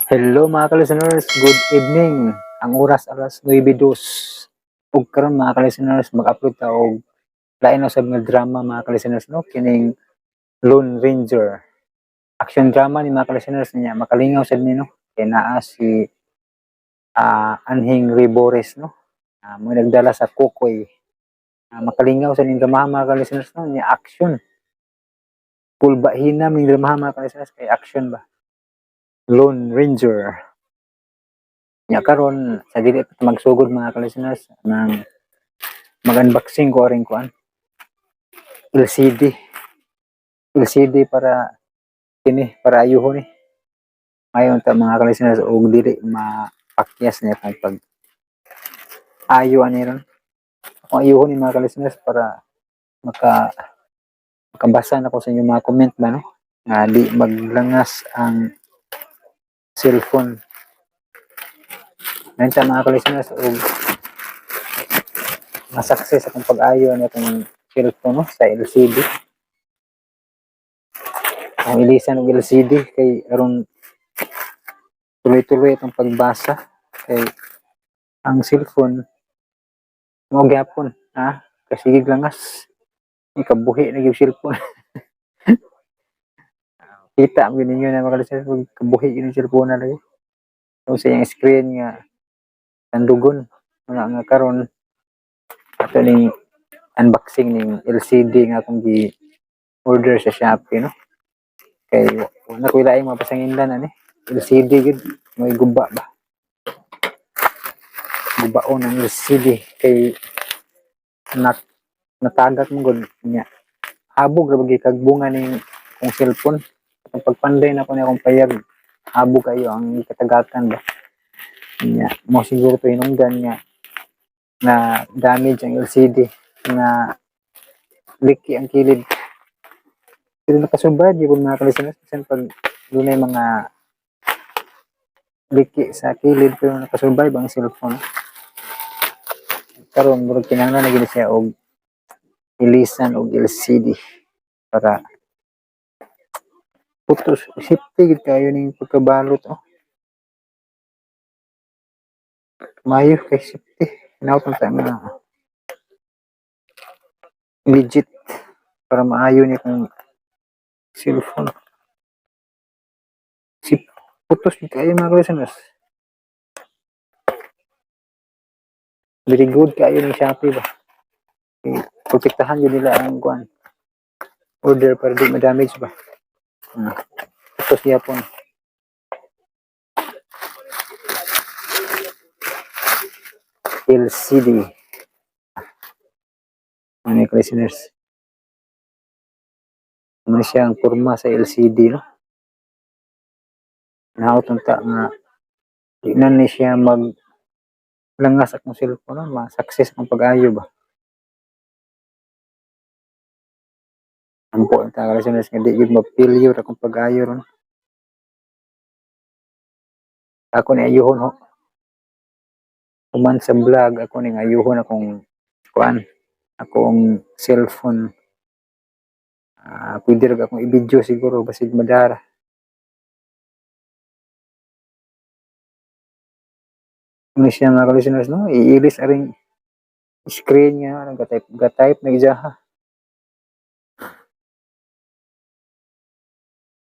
Hello mga ka-listeners, good evening. Ang oras alas 9:02. Ug karon mga ka-listeners, mag-upload ta og lain usab nga drama, mga ka-listeners, no, kining Lone Ranger. Action drama ni, mga ka-listeners, niya makalingaw sad ni, no. Kay naa si Anhing Ribores, no. Mo nagdala sa Kukoy. Makalingaw sa ning drama, mga ka-listeners, no, niya action. Pulba hinam ning drama, mga ka-listeners, kay action ba. Lone Ranger. Nya karon sa dili pa ta magsugod, mga ka-listeners, nang mag-unboxing ko aring kuan LCD. LCD para kini para ayuhon ni. Ayon ta, mga ka-listeners, og dili mapakyas niya kung pag ayo ani ron. Kung ayuhon ni, mga ka-listeners, para makabasa na ko sa inyong mga comment ba, no, nga di maglangas ang cellphone. Ngayon ta, mga ka-listeners, og ma-success akong pag-ayo na itong cellphone, no, sa LCD. Ang ilisan og LCD kay aron tuloy-tuloy itong pagbasa kay ang cellphone mo gyapon ha kasi langas, ikabuhi na gyud cellphone. Kita mo ninyo na, mga ka-listeners, kabuhi gyud yung cellphone na lagi. So, sa iyang screen nga tandugon wala nga karon ato ning unboxing ning LCD nga akong gi order sa Shopee, no, kay wala ko laing mga pasanginlan ani LCD gid may guba ba, gubaon ang LCD kay natagak mo gud nya habog ra bagi kag bunga ning akong cellphone. Kung pagpanday na ko ni akong payag, habog kayo ang katagakan ba nya. Mo siguro to hinungdan nga na damage ang LCD na liki ang kilid, pero nakasurvive gyud, mga ka-listeners, bisan pag dunay mga liki sa kilid, pero nakasurvive ang cellphone. Karon murag kinahanglan na gyud siya og ilisan og LCD para putos. Safety gid kayo ning pagkabalot, oh. Maayo kay safety. Hinaut ta nga legit para maayo ni kung cellphone. Si putos gid kayo, mga listeners. Very good kayo ni Shopee ba. Protektahan yun nila ang kuan order para di ma-damage ba. Putos gyapon. LCD. Ano yung listeners? Ano siya ang porma sa LCD, no? Naot ta nga di na ni siya mag langas akong cellphone, no? Ma-success ang pag-ayo ba. Ampo ta, listeners, nga di gyud ma-failure akong pag-ayo ron. Ako ni ayuhon ho. Human sa vlog, ako ning ayuhon akong kuan, akong cellphone. Pwede ra akong i-video siguro basig madara. Ano siya, mga listeners, no? Iilis aring screen nga nagatype ga-type na ha.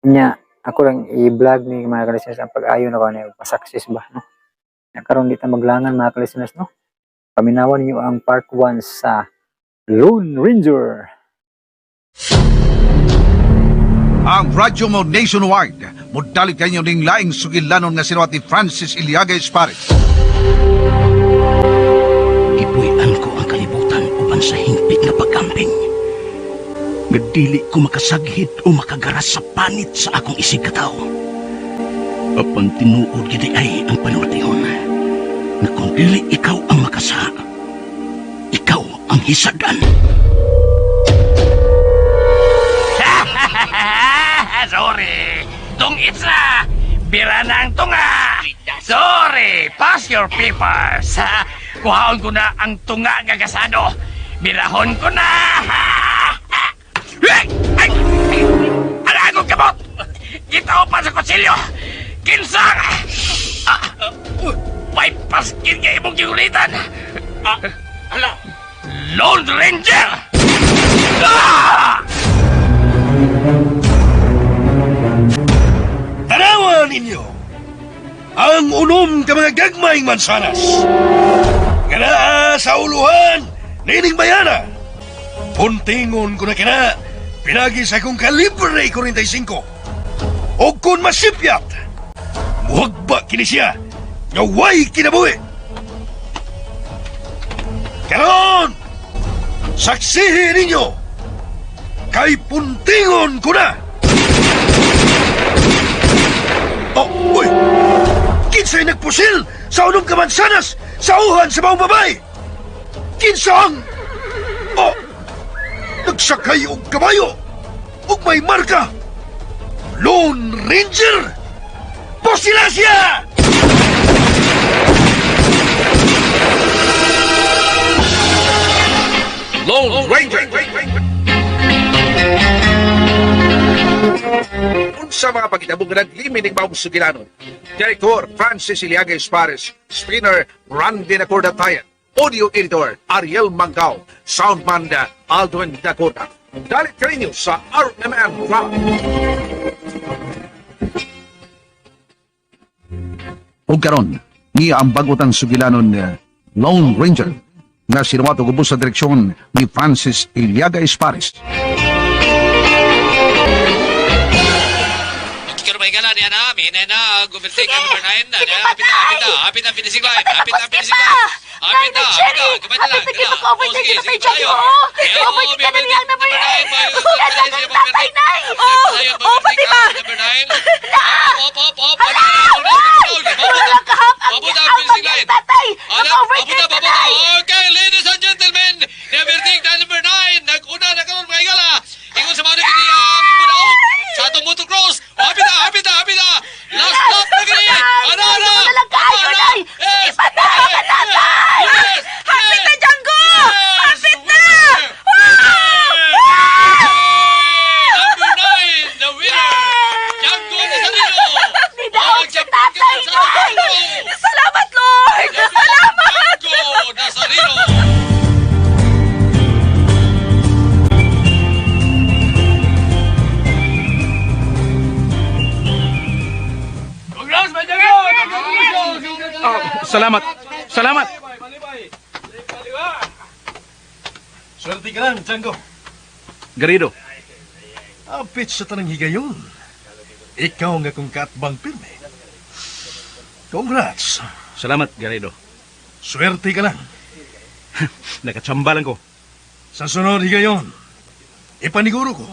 Nya ako lang i-vlog ni, mga ka-listeners, ang pag-ayo na ko ni pa-success ba, no. Nya karon di ta maglangan, mga ka-listeners, no. Paminawan niyo ang part 1 sa Lone Ranger. Ang Radyo Mo Nationwide, mudalit kanyo ning laing sugilanon nga sinuwat ni Francis Iliaga Espares. Gipuy-an ko ang kalibutan uban sa hingpit nga pagkamping. Nga dili ko makasaghid o makagaras sa panit sa akong isig katawo. Apan tinuod gid ay ang panultihon nga kung dili ikaw ang makasa, ikaw ang hisagan. Sorry. Tung itsa. Bira na ang tunga. Sorry. Pass your papers. Kuhaon ko na ang tunga nga gasado. Birahon ko na. Ay! Ay! Ala akong kamot! Gitao pa sa kutsilyo! Kinsa! Bypass gid nga imong gigulitan. Ah, ala! Lone Ranger! Ah! Tanawa ninyo ang unom ka mga gagmayng mansanas. Nga naa sa uluhan nining bayana. Puntingon ko na kina pinagi sa akong kalibre 45. O kung masipyat, muhagba kini siya nga way kinabuhi. Karon, saksihin ninyo kay puntingon ko na. Oh, uy! Kinsa'y nagpusil sa unong kamansanas sa uhan sa maong babay? Kinsa ang... Oh! Nagsakay og kabayo og may marka! Lone Ranger! Pusila siya! Lone Ranger. Unsa mga pagkitabong nga naglimi ning maong sugilanon. Director Francis Iliaga Espares, Spinner Randy Nacorda Tayan, Audio Editor Ariel Mangkao, Soundman Aldwin Dakota. Dalit kaninyo sa RMN Drama. Ug karon, niya ang bagotang sugilanon nga Lone Ranger nga sinuwato gubos sa direksyon ni Francis Iliaga Espares. Kiro may gala niya na, mihinay na, overtake Sige. number 9. Sige, Hapit na, hapit na, patay. hapit na finishing line, hapit na Tapos finishing pa. line. Hapit Nay, na, na, hapit na, Cherry. gabay na lang. Hapit na kayo Oh, mag-overtake sige, na kay sige, Johnny. tayo. Oo, Eh, overtake ka na niya ang number nine, 8. may- Yan lang ang tatay, Nay. Oo, Oo, pati ba? Number 9. Na! Op, op, op. Hala! Ay! Wala lang kahap ang Abot ang ang finishing line. ang tatay. Alam, Nag-overtake abot na, na, Nay. Okay, ladies and gentlemen, the number 9, nag-una na karon mga higala. Ingon sa mga kini ang mudaog sa atong motocross. Oh, Hapit na, hapit na, hapit na. Last lap na kini. Patay! Ana, ana. Wala lang kaayo, Ana, Nay. Yes. Ipatay ka, tatay! Yes. Hapit na, Django! Yes. Hapit na! Winner. Number 9, the winner. Django Nazareno. Nidaog si tatay, Sa atong Nay! motocross. Salamat, Lord! Salamat! Django Nazareno. Oh, salamat. Salamat. Swerte ka lang, Django. Garrido, Apit sa tanang higayon. Ikaw nga kung kaatbang pirme. Congrats. salamat, Garrido. Swerte ka lang. Nakatsamba lang ko. Sa sunod higayon, ipaniguro ko.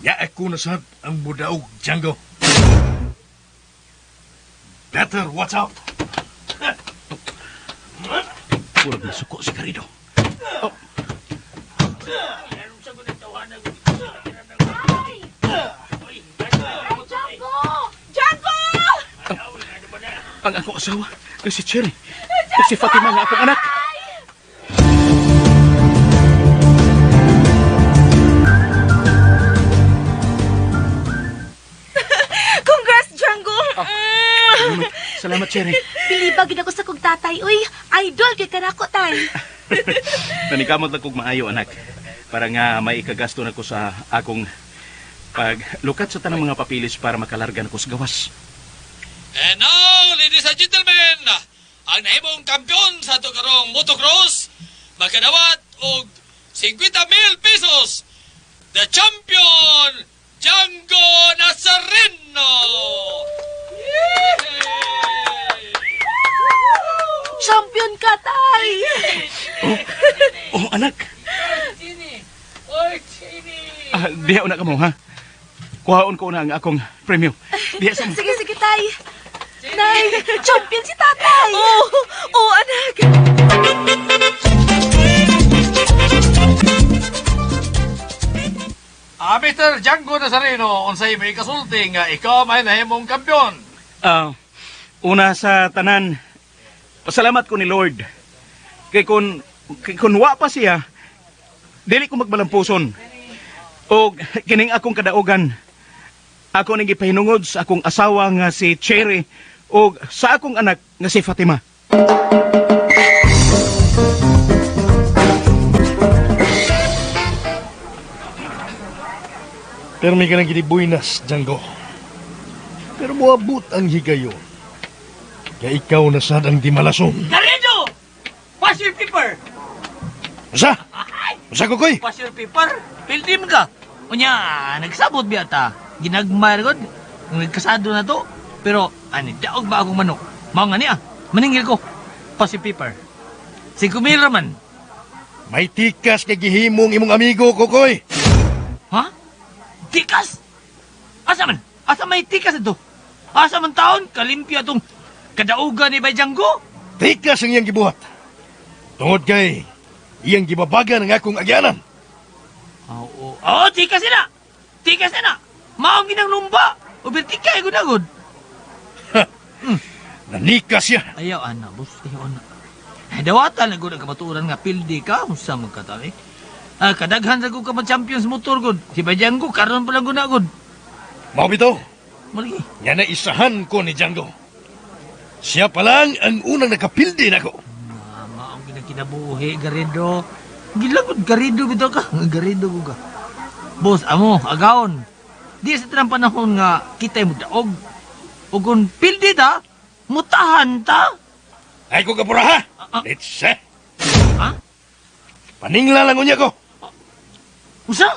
Ya ako na sad ang mudaog, Django. Better watch out. Purag nasuko si Garrido. Oh. Django! Django! Ang akong asawa, nga si Cherry. Ug si Fatima nga akong anak. Congrats, Django! Mm. Salamat, Cherry. Bilibag gid ako sa kong tatay. Uy, idol kay kanako tay. Nanikamot lang kog maayo, anak. Para nga may ikagasto na ko sa akong paglukat sa tanang mga papilis para makalarga na ko sa gawas. And now, ladies and gentlemen, ang nahimong kampeon sa ato karong motocross makadawat og 50,000 pesos. The champion, Django Nazareno. Yay! Champion ka, tay! Oh, anak. Ah, diha una ka mo, ha? Kuhaon ko na ang akong premyo. Diha sa mo. Sige, sige, tay. Nay, champion si tatay! Oo, oh, anak. Ah, Mr. Django Nazareno, unsay may kasulti nga ikaw may nahimong kampeon. Ah, una sa tanan, pasalamat ko ni Lord. Kay kun wa pa siya, dili ko magbalampuson. Og kining akong kadaugan, ako ning gipahinungod sa akong asawa nga si Cherry. O sa akong anak nga si Fatima. Pero may kanang ginibuinas, Django. Pero moabot ang higayon. Kaya ikaw na sad ang di malason. Garrido! Pass your paper! Usa! Usa, Kukoy! Pass your paper? Pildim ka! Unya, nagsabot biya ta. Ginagmay god. Nagkasado na to. Pero, ani, daog ba akong manok? Mao nga niya. Maningil ko. Pass your paper. 5,000 raman. May tikas kay gihimong imong amigo, Kukoy! Ha? Tikas? Asa man? Asa may tikas ito? Asa man taon? Kalimpyo atong kadaugan ni Bay Django? Tikas ang iyang gibuhat. Tungod kay iyang gibabagan ang akong agyanan. Oo. Oo, tikas na! Tikas na! Maong ginang lumba! Ubir tika, gud-agud. Nanikas siya. Ayaw, ana, boss. Ayaw, ana. Ay, dawatan na gud ang kamatuoran nga pildi ka. Unsa man ka tali. Ah, kadaghan sa gud ka champions motor gud. Si Bay Django, karon pa lang gud na gud. Mao bitaw, Malagi. nga naisahan ko ni Django. Siya pa lang ang unang nakapildi nako. Ah, maong ginang kinabuhi, Garrido. Gilagod, Garrido bitaw ka. Garrido ko ka. Boss, amo, agawon. Di sa tanang panahon nga kita'y mo daog. O kung pildi ta, mutahan ta. Ay ko kapura ha! Ah, ah. Let's se! Ha? Paningla lang unya ko. Usa?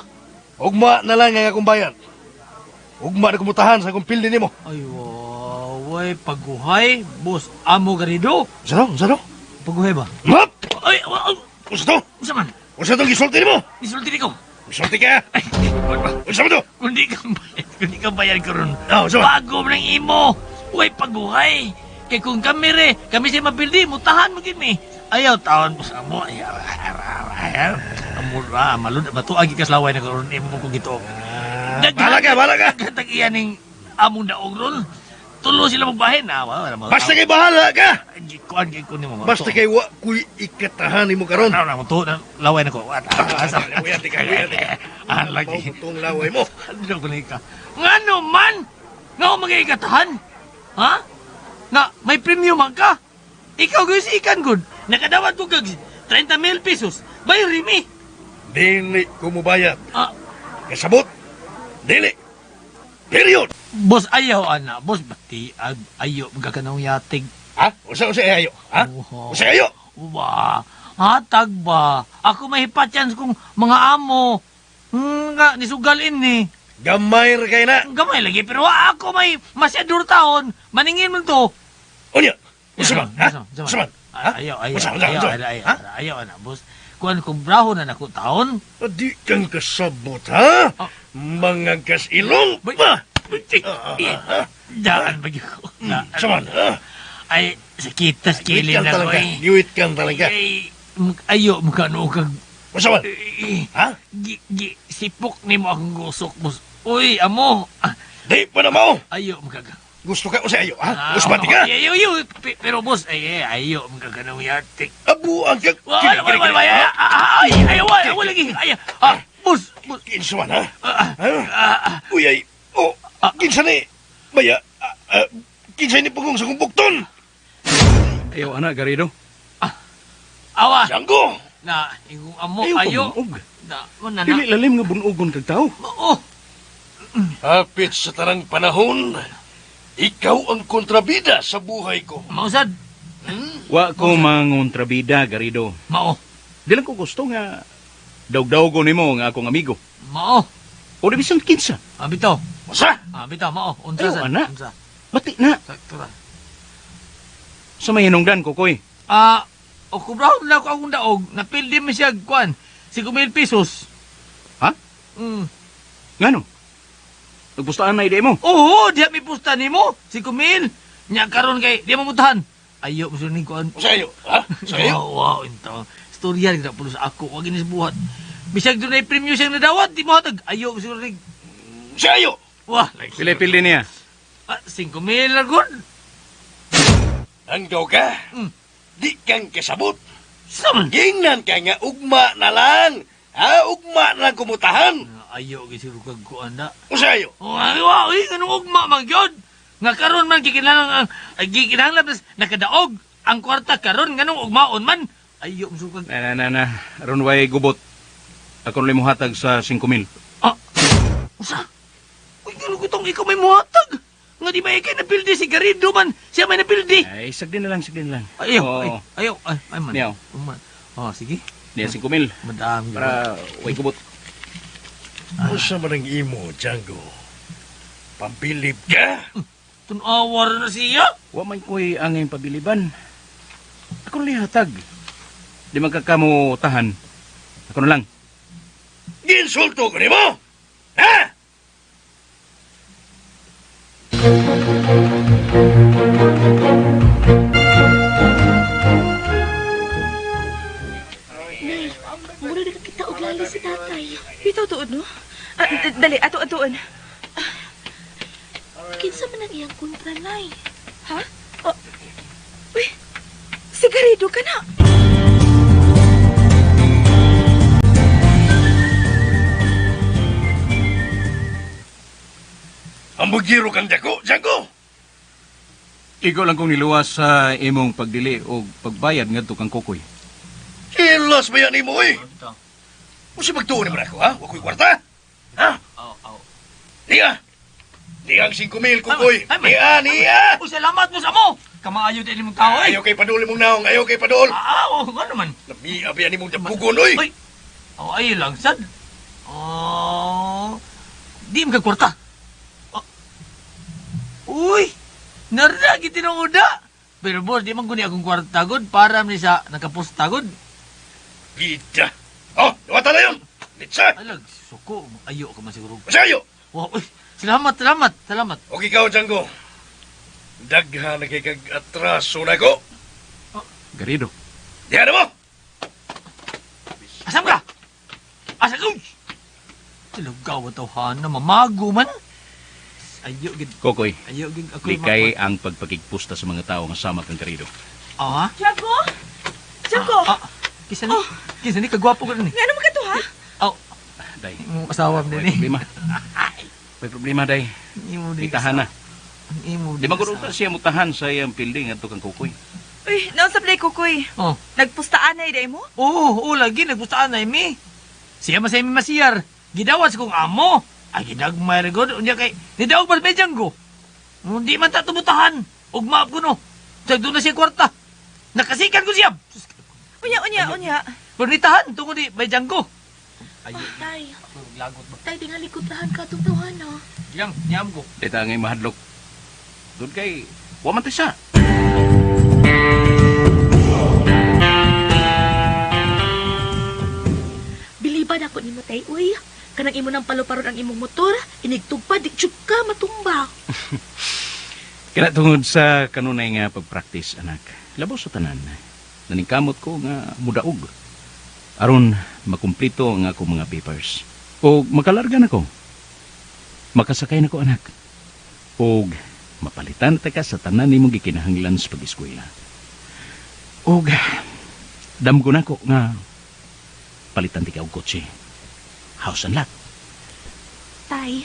Ugma na lang ang akong bayad. Ugma na kumutahan sa akong pildi nimo. Ay, waway, paguhay. Boss, amo Garrido. Unsa to? Unsa to? Paguhay ba? Map! Ay, wa- Unsa to? usa man. Unsa tong gisulti nimo? Isulti ko. Gisulti ka? Ay, wag ba? Unsa man to? Kung di ka bayad, kung di ka bayad karon. Ah, unsa man? Bago man ang imo. Uy, paguhay. Kay kung kami re, kami siya mapildi, mutahan mo gini. Ayaw, taon mo sa mo. Ay, ara, ara, ara, ara. Amura, malud, matuag ikaslaway na karon imo kong gituok. Bahala ka, bahala ka. Daghan iyan ning among daog ron. Tulo sila magbahin. Ah, wala, wala, Basta kay bahala ka. Kuan kay kunin mo. Basta kay wa kuy ikatahan nimo karon. Na, na, to, na, laway na ko. Ah, ah, Laway, ate ka, laway, ate ka. Ah, lagi. Mao tong laway mo. Ano ko ka? Nga no man! Nga ako magigatahan? Ha? Nga, may premium man ka? Ikaw gawin si ikan good. Nakadawat ko kag 30 mil pesos. Bay rimi. Dili ko mobayad. Ah, Kasabot. Dili. Period. boss, ayaw ana. Boss, bati, ayo, magkakanong yatig. Ha? Unsa unsa ayo? Ha? Oho. Unsa ayo? Wa, hatag ba? Ako may hipatyans kung mga amo. Nga, nisugalin ni. Gamay ra kay na. Gamay lagi, pero wa ako may masyador taon. Maningin mo to. Unya. Unsa man? Ha? Unsa man? Ha? Ayaw, ayaw, Unsa, unsa, ayaw, unsa? ayaw, ayaw, Ha? ayaw, ana, boss. Kuan kung braho na nako taon. Di kang kasabot, ha? Ah. Mga kasilong Bay- pa! Daan ba gyud ko? Daan. Unsa man? Ha? Ay, sakit tas Giwit kilin kang na ko talaga. eh. Giwit kang talaga. Ay, ayo, magkano kag... Unsa man? Eh, Ha? Gi, gi, sipok nimo akong gusok, boss. Uy, amo. Ah, Di pa na mao. ayo, magkaga. Gusto ka unsa ayo, ha? Ah, Gusto ba ka? Ayo, ayo, pero boss, ay, ay, ayo, magkaganong yatik. Abu ang kag... Wala, wala, wala, wala, ay, ay, wala, wala, lagi. Ay, ah, boss, boss. Kinsa man, ha? Ah, Ha? ah, ah, Uy, ay, oh, kinsa ni? Baya, kinsa ni pugong sa kong bukton? Ayaw ana Garrido. awa. Django! Na, ingong amo, Ayaw ayo. pabunog. Na, mo na na. Dili lalim nga bunugon kag tao. Oo. Hapit sa tanang panahon, ikaw ang kontrabida sa buhay ko. Mausad. Wa ko mangontrabida Garrido. Mao. Di lang ko gusto nga daog-daogon nimo nga akong amigo. Mao. O di bisan kinsa. Ah, bitaw. Masa? Ah, bitaw, mao. Unsa Ayaw, sad? ana. Unsa? Bati na Sakto ra. sa may hinungdan Kokoy. Ah, o kubrahon na ako akong daog, napildi mo siya, kuan, 5,000 pesos. Ha? Mm. Ngano? Nagpustaan na ide mo. Oo, diha may pusta nimo, 5,000. Nya karon kay di mo mutahan. Ayo mo ni kuan. Masa ayo? Ha? Sa ayo? Wow, wow, into. Storya gid pulos ako, wag inis buhat. Bisag dunay premyo siyang nadawat, di mo hatag. Ayo mo ni. Sa ayo? Wah, lagi. Pili-pili niya. Ah, 5,000 lang gud. Hanggaw ka? Mm. Di kang kasabot. Saman. Gingnan ka nga ugma na lang. Ha? Ugma na lang kumutahan. Ayo gid siguro kag kuan na. Masa ayo? Wow, wow, eh, ganung ugma man gyud. Nga karon man gikinahanglan ang gikinahanglan mas nakadaog ang kwarta karon nganong ugmaon man. Ayo musukag. Na, na, na, na. Aron way gubot. Ako na'y muhatag sa 5,000. Ah. Usa? Uy, ngano gutong ikaw may muhatag? Nga di ba ikay napildi si Garrido man? Siya may napildi. Ay, sagdi na lang, sagdi na lang. Ayaw, Oo. ay, ayaw, ay, ay man. Niyaw. Man. Oh, sige. Niya 5,000. Madam. Para way gubot. Usa man ang imo, Django. Pambilib ka? Tunawar na siya. Wa man ko'y angay pabiliban. Ako na'y hatag. Di man ka kamo tahan. Ako na lang. Giinsulto ko nimo? Ha? Nay, mura na kita og lali si tatay. Bitaw tuod no? Ah, dali, ato atuon. Kinsa man ang iyang kontra, Nay? Ha? Oh. Uy, sigarido ka na. Ambugiro kang dako, Django. Ikaw lang kong niluwas sa imong pagdili o pagbayad ngadto kang Kokoy. Kilas ba yan imo, eh? Usa magtuon naman ako, ha? Wa ko'y kwarta? Ha? Aw, aw. Niya! Niya ang 5,000, Kukoy! Ay, ay, Niya, niya! Uy, salamat mo sa mo. Kamaayo din imong tao eh. Ayaw kay padul imong naong, ayaw kay padul! Ah, oh, ngano man. Lami, abi imong dambugon, oy! Uy. Oh, ay lang sad. Oh. Di mo kwarta. Oh. Uy, nara gitinuoda. Pero boss, di man guni akong kwarta gud para ni sa nakaposta gud. Gida! Oh, diwata na yun! Litsa! Alag, suko, ayo ka man siguro. Masayo! Wow, uy, salamat, salamat, salamat. Og ikaw, Django. Daghan na kay kag atraso na ko. Garido. Diyan na mo! Asam ka? Asa ka? Uy! Tilugaw tawhan na mamago man. Ayo gid, Kokoy, ayo gid ako. likay ang pagpakigpusta sa mga tao nga sama kang Garido. Ah, ha? Tiago? Tiago? Ah, kisa ni? Oh. Kisa ni kagwapo ka ni. Nga naman ka to, ha? Aw, Day, imong asawa may din ni. problema. May problema, day. Imo din. Itahan na. Ang imo Di man gud siya mutahan sa iyang building ngadto kang Kokoy. Uy, naon sa play kukoy. Oh. Nagpustaan na iday mo? Oo, oo, lagi nagpustaan na imi. Siya masay mi masiyar. Gidawas kong amo. Ay gidagmay ra gud unya kay nidaog pa may janggo. Hindi man ta tumutahan. Ugma ko no. Tag doon na siya kwarta. Nakasikan ko siya. Sus, Unya, unya, unya. Pero nitahan tungod di may janggo. Ay, Oh, tay. lagot ba? Tay, tingali kontrahan ka atong tawhan, ha? Yang, nyam ko. Di ta ngay mahadlok. Doon kay wa man ta siya. Biliban ako nimo, tay, uy. Kanang imo nang paluparon ang imong motor, inigtugpa, di jud ka matumba. Kaya tungod sa kanunay nga pagpraktis, anak. Labaw sa tanan. Naningkamot ko nga mudaog. Aron makumplito ang akong mga papers. O makalarga na ko. Makasakay na ko, anak. O mapalitan ta ka sa tanan nimong gikinahanglan sa pag-eskwela. O damgo na ko nga palitan ti ka og kotse. House and lot. Tay,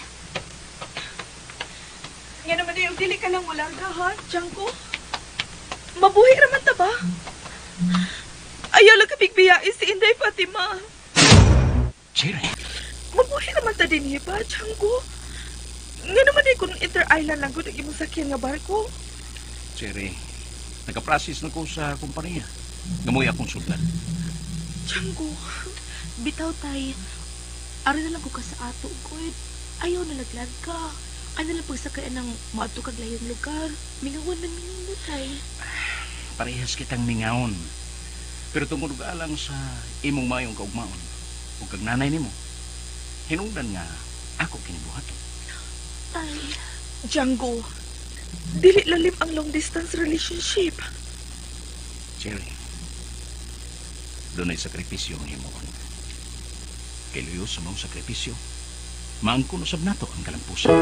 Nga naman yung dili ka lang walang ha, Tiangko? Mabuhi raman ta ba? Ayaw lang kabigbiyain si Inday Fatima. Cherry. Mabuhi naman ta din ba, Tiangko? Nga naman ay kung inter-island lang gud ang imong sakyan nga barko. Cherry, nakaprocess na ko sa kumpanya. Ngamoy akong sultan. Tiangko, bitaw, tay. Ari na lang ko ka sa ato, gud. Ayaw na laglag ka. Ano lang pagsakayan ng maadto kag layong lugar. Mingawan man minimo, tay. Parehas kitang mingaon. Pero tungod og alang sa imong mayong kaugmaon ug kag nanay nimo, hinungdan nga ako kinibuhaton. Tay, Django, dili lalim ang long distance relationship. Cherry, dunay sakripisyo ang himuon. Kay luyo sa maong sakripisyo, maangkon usab nato ang kalampusan.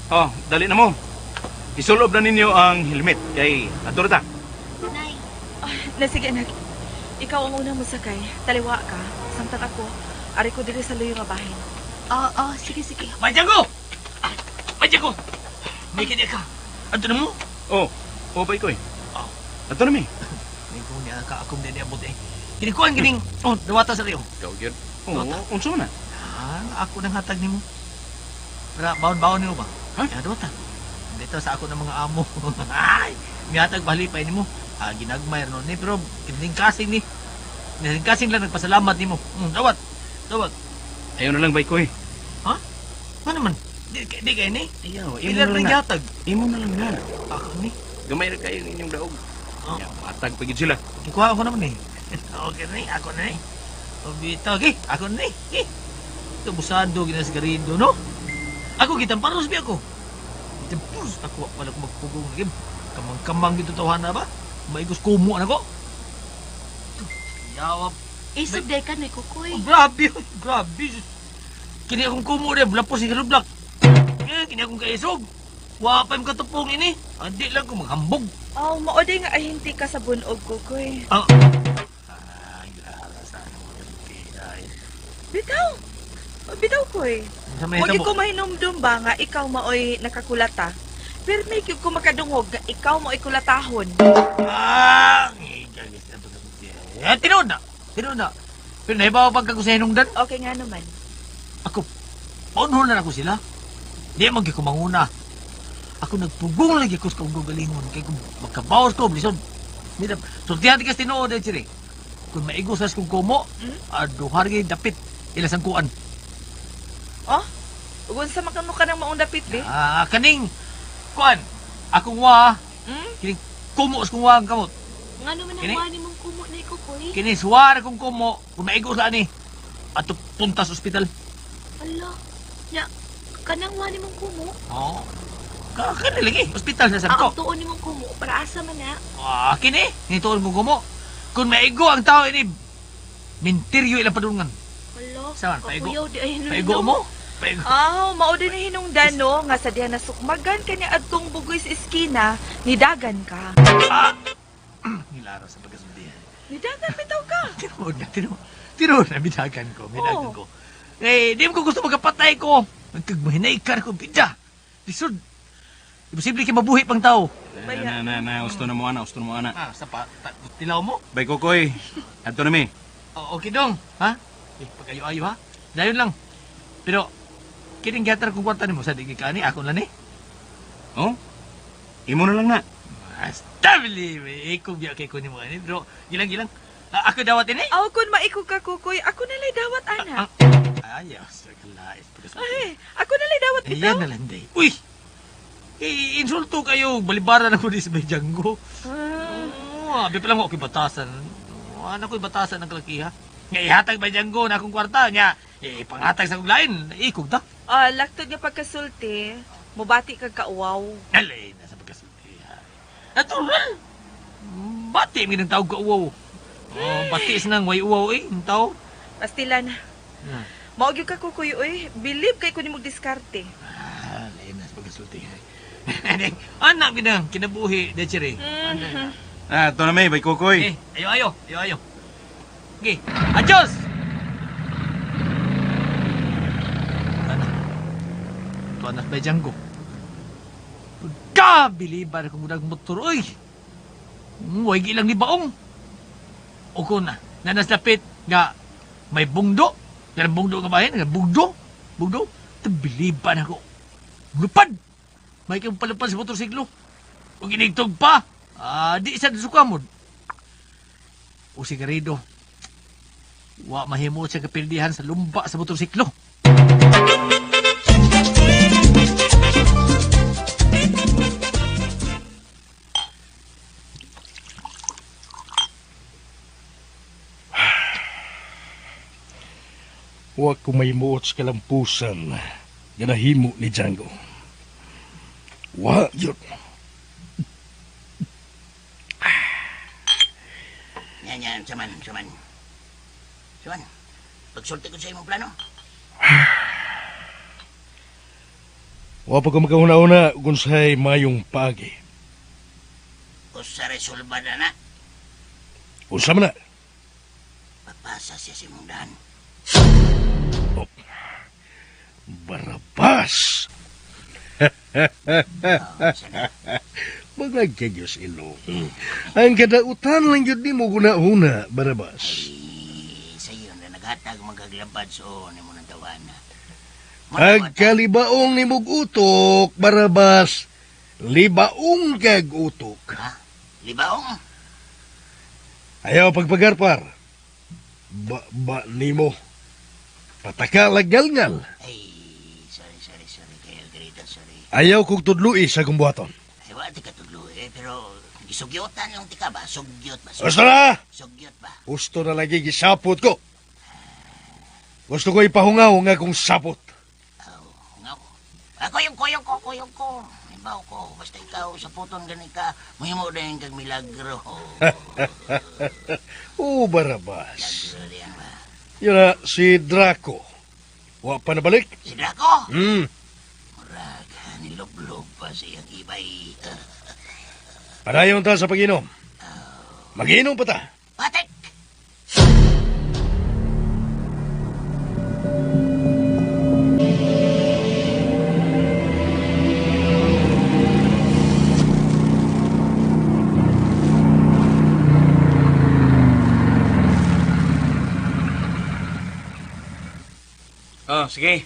Oh, dali na mo. Isulob na ninyo ang helmet kay adto ta. Nay, Na sige anak. Ikaw ang unang mosakay. Taliwa ka. Samtang ako, ari ko diri sa luyo nga bahin. Ah, ah, sige, sige. Bay Django! Bay Django! May kanya ka. Ato na mo? Oh, oh bay ko eh. Ato na mi. May ko niya ka akong din abot eh. Kinikuan gining oh, dawata sa riyo. Ikaw gyud. Oh, unsa man na? Ah, ako nang hatag nimo. Para baon-baon nimo ba? Ha? Ya, dawata. Dito sa ako ng mga amo. Ay, mihatag balipay nimo. Ah, ginagmay no ni pero kining kasing ni. Kining kasing lang nagpasalamat nimo. Dawat. Dawat. Ayaw na lang bay ko eh. Ano man? Di kay ni. Ayaw, imo Ilan na lang rin na. gatag. Imo na lang na. Ako ni. Gamay ra kayo inyong daog. Oh. Ya, matag pa gyud sila. Kikuha ko naman eh. Okay na eh, ako na eh. Obito, okay, ako na eh. Eh. Ito, busado, ginasgarido, no? Ako, kitang paros bi ako. Kitang paros, ako, wala ko magpugong na Kamang-kamang dito tawahan na ba? Maigos kumo na ko. Ito, Yawa. Isog day ka, Noy Kukoy. Oh, grabe, oy, grabe. Kini akong kumo rin, lapos si Halublak. Eh, kini akong kaisog. Wa pa yung katupong ini. Andi lang ko maghambog. Aw, mao day nga ahinti ka sa bunog, Kukoy. Ah. Ay, grabe sa ano. Ay. Bitaw! Bitaw, Koy. Sa may Huwag hitabo. ko mahinumdum ba nga ikaw maoy nakakulata. Pero may gyud ko makadungog nga ikaw maoy kulatahon. Ah, eh, tinuod na. Tinuod na. Pero nahibaw pag ako sa hinungdan, Okay nga naman. ako, paunhon na ako sila. Di man gyud ko manguna. Ako nagpugong lagi ko sa kong galingon. Kay kung magkabawas ko, lisod. Mira, sultihan ka sa tinuod eh, Chiri. Kung maigosas kong kumo, aduhar gyud dapit ilasang kuan. Oh? Ug unsa makano ka nang maong dapit, be? Ah, kaning kuan. Akong wa, kining kumo sa kong wa ang kamot. Nga naman ang Kini? wani mong kumo, Noy Kukoy. Kini suwara kong kumo, kung maigos ani, ato punta sa ospital. Ala, nya, kanang wani mong kumo. Oo. Ka kani lagi, ospital sa Ah, sabko. ang tuon ni mong kumo, para asa man na. Ah, kini, nituon kong kumo. Kung maigo ang tao ini, mintiryo ilang padulngan. Ala, Saan? Paigo? kakuyaw di ay Paigo mo? Paigo. Aw, mao din na hinungdan no nga sa diha nasukmagan kani adtong bugoy sa eskina, nidagan ka. Ah! Nilaro sa pagkasundihan. Nidagan bitaw ka. Tinuod na, tinuod. Tinuod na, bidagan ko, bidagan Oo. ko. Eh, di mo ko gusto magkapatay ko. Magkagmahinay ko, bida. Lisod. Imposible kay mabuhi pang tao. Baya. Na na na, gusto na mo ana, gusto na mo ana. Ah, sa pa, ta, tilaw mo? Bay Kokoy, ato na mi. O, okay dong, ha? Eh, pag-ayo-ayo ha? Dayon lang. Pero, kining gihatar kong kwarta nimo sa di kani, ako lang ni. Oh? Imo na lang na. Basta, bili, may ikog biya kay ko nimo ani. Pero, gilang-gilang. Ah, ako dawat ini. Aw, kun maikog ka, Kukoy, ako na lay dawat ana. Ayaw, sa kalais. Ay, ako na lay dawat bitaw. Ayan na lang, day. Uy! Eh, insulto kayo. Balibaran ako ni sa may Django. Ah, Oo, abi pa lang ako batasan. Ano ko'y batasan ng kalakiha? Nga ihatag ba Django na akong kwarta niya? Eh, panghatag sa akong lain. Ikog ta. ah, laktod nga pagkasulti, mubati kag kauwaw. Alay, nasa pagkasulti. Natural! Bati, may ng tawag ka uwaw. Oh, bati sa nang way uwaw eh, ng tao. Pastilan. Ah. Mao gyud ka, Kukoy, oy. Bilib kay ko nimog diskarte. Ah, alay, nasa pagkasulti. Anak, ginang, kinabuhi, Dechere. Mhm. Ah, ato na mi, Bay Kokoy. Eh, ayo, ayo, ayo, ayo. Okay, adios! Ana. Tuan na ba Django? Pagkabiliban akong murag motor, oy! Huwag ilang ni baong. O ko na, nanaslapit nga may bungdo. Nga bungdo nga bahin, nga bugdo. Bugdo. Tabiliban ako. Lupad! May kang palupad sa motorsiklo. O ginigtog pa. Ah, di isa sukamod o sigarido. Wa mahimo siya kapildihan sa lumba sa motorsiklo. Wa ko may muot sa kalampusan nga nahimo ni Django. Wa yun. Yan, yan, saman, saman. Saman, pagsulti ko sa imong plano. Wa pa ko makahuna-una kung sa'y mayong paagi. Usa resolba na na. Usa man na. Asa siya sa imong daan. Oh. Barabas! Mga Diyos ilong. Ang kadautan lang yun di mo guna-una, Barabas. Ay, sa iyo na naghatag magaglabad so ni mo ng tawana. Pagkalibaong ni mong utok, Barabas, libaong kag utok. Ha? Libaong? Ayaw pagpagarpar. Ba, nimo. Pataka lagalngal. Ay, sorry, sorry, sorry. Kayo, Greta, sorry. Ayaw kong tudlui sa kong buhaton. Ay, wala ti katudlo eh, pero gisugyutan lang ti ka ba? Sugyot ba? Gusto na! Sugyot ba? Gusto na lagi gisapot ko. Gusto ko ipahungaw nga kong sapot. Aw, ngaw. Ah, kuyog, kuyog ko, kuyog ko. Ibaw ko, basta ikaw, sa puton gani ka, mahimo din kag milagro. O, Barabas. Milagro diyan ba? Yun na, si Draco. Wa pa nabalik? Si Draco! Hmm. Murag, nilublob pa sa iyang ibay. Padayon ta sa pag-inom. Mag-inom pa ta. Patik! Oh, sige.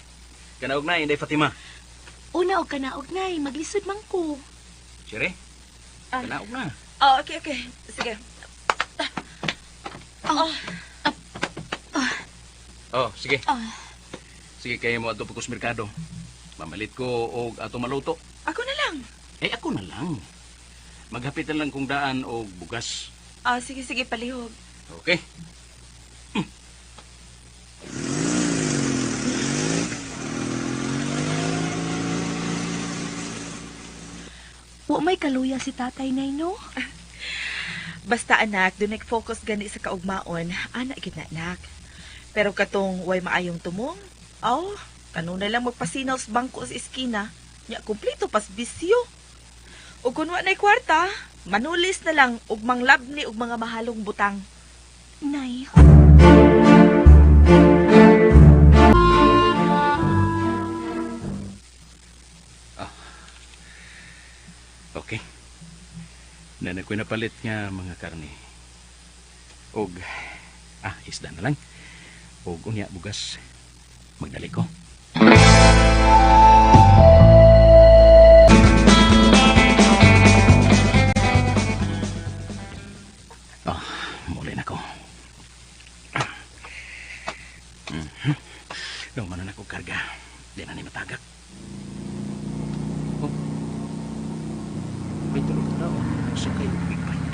Kanaog na, Inday Fatima. Una og kanaog, Nay. Maglisod man ko. Sire, Ah. kanaog na. Oh, okay, okay. Sige. Oh, Oh, sige. Ah. Sige, kayo mo ato pagkus merkado. Mamalit ko og ato maluto. Ako na lang. Eh, ako na lang. Maghapitan lang kong daan og bugas. Ah, sige, sige, palihog. Okay? Wa may kaluya si tatay, Nay, no? Basta anak, doon nag-focus gani sa kaugmaon, anak gid na anak. Pero katong way maayong tumong, aw, kanunay lang magpasinaw sa bangko sa eskina. Nya kumpleto pas bisyo. Ug kun wa nay kwarta, manulis na lang og manglabni og mga mahalong butang. Nay. Okay. Nanay ko'y napalit nga mga karne. Og, isda na lang. Og unya, bugas. Magdali ko. Oh, muli na ko. Lumanan ako karga. Di na ni matagak. Oh. May tulog na ako. Sakay og big bike.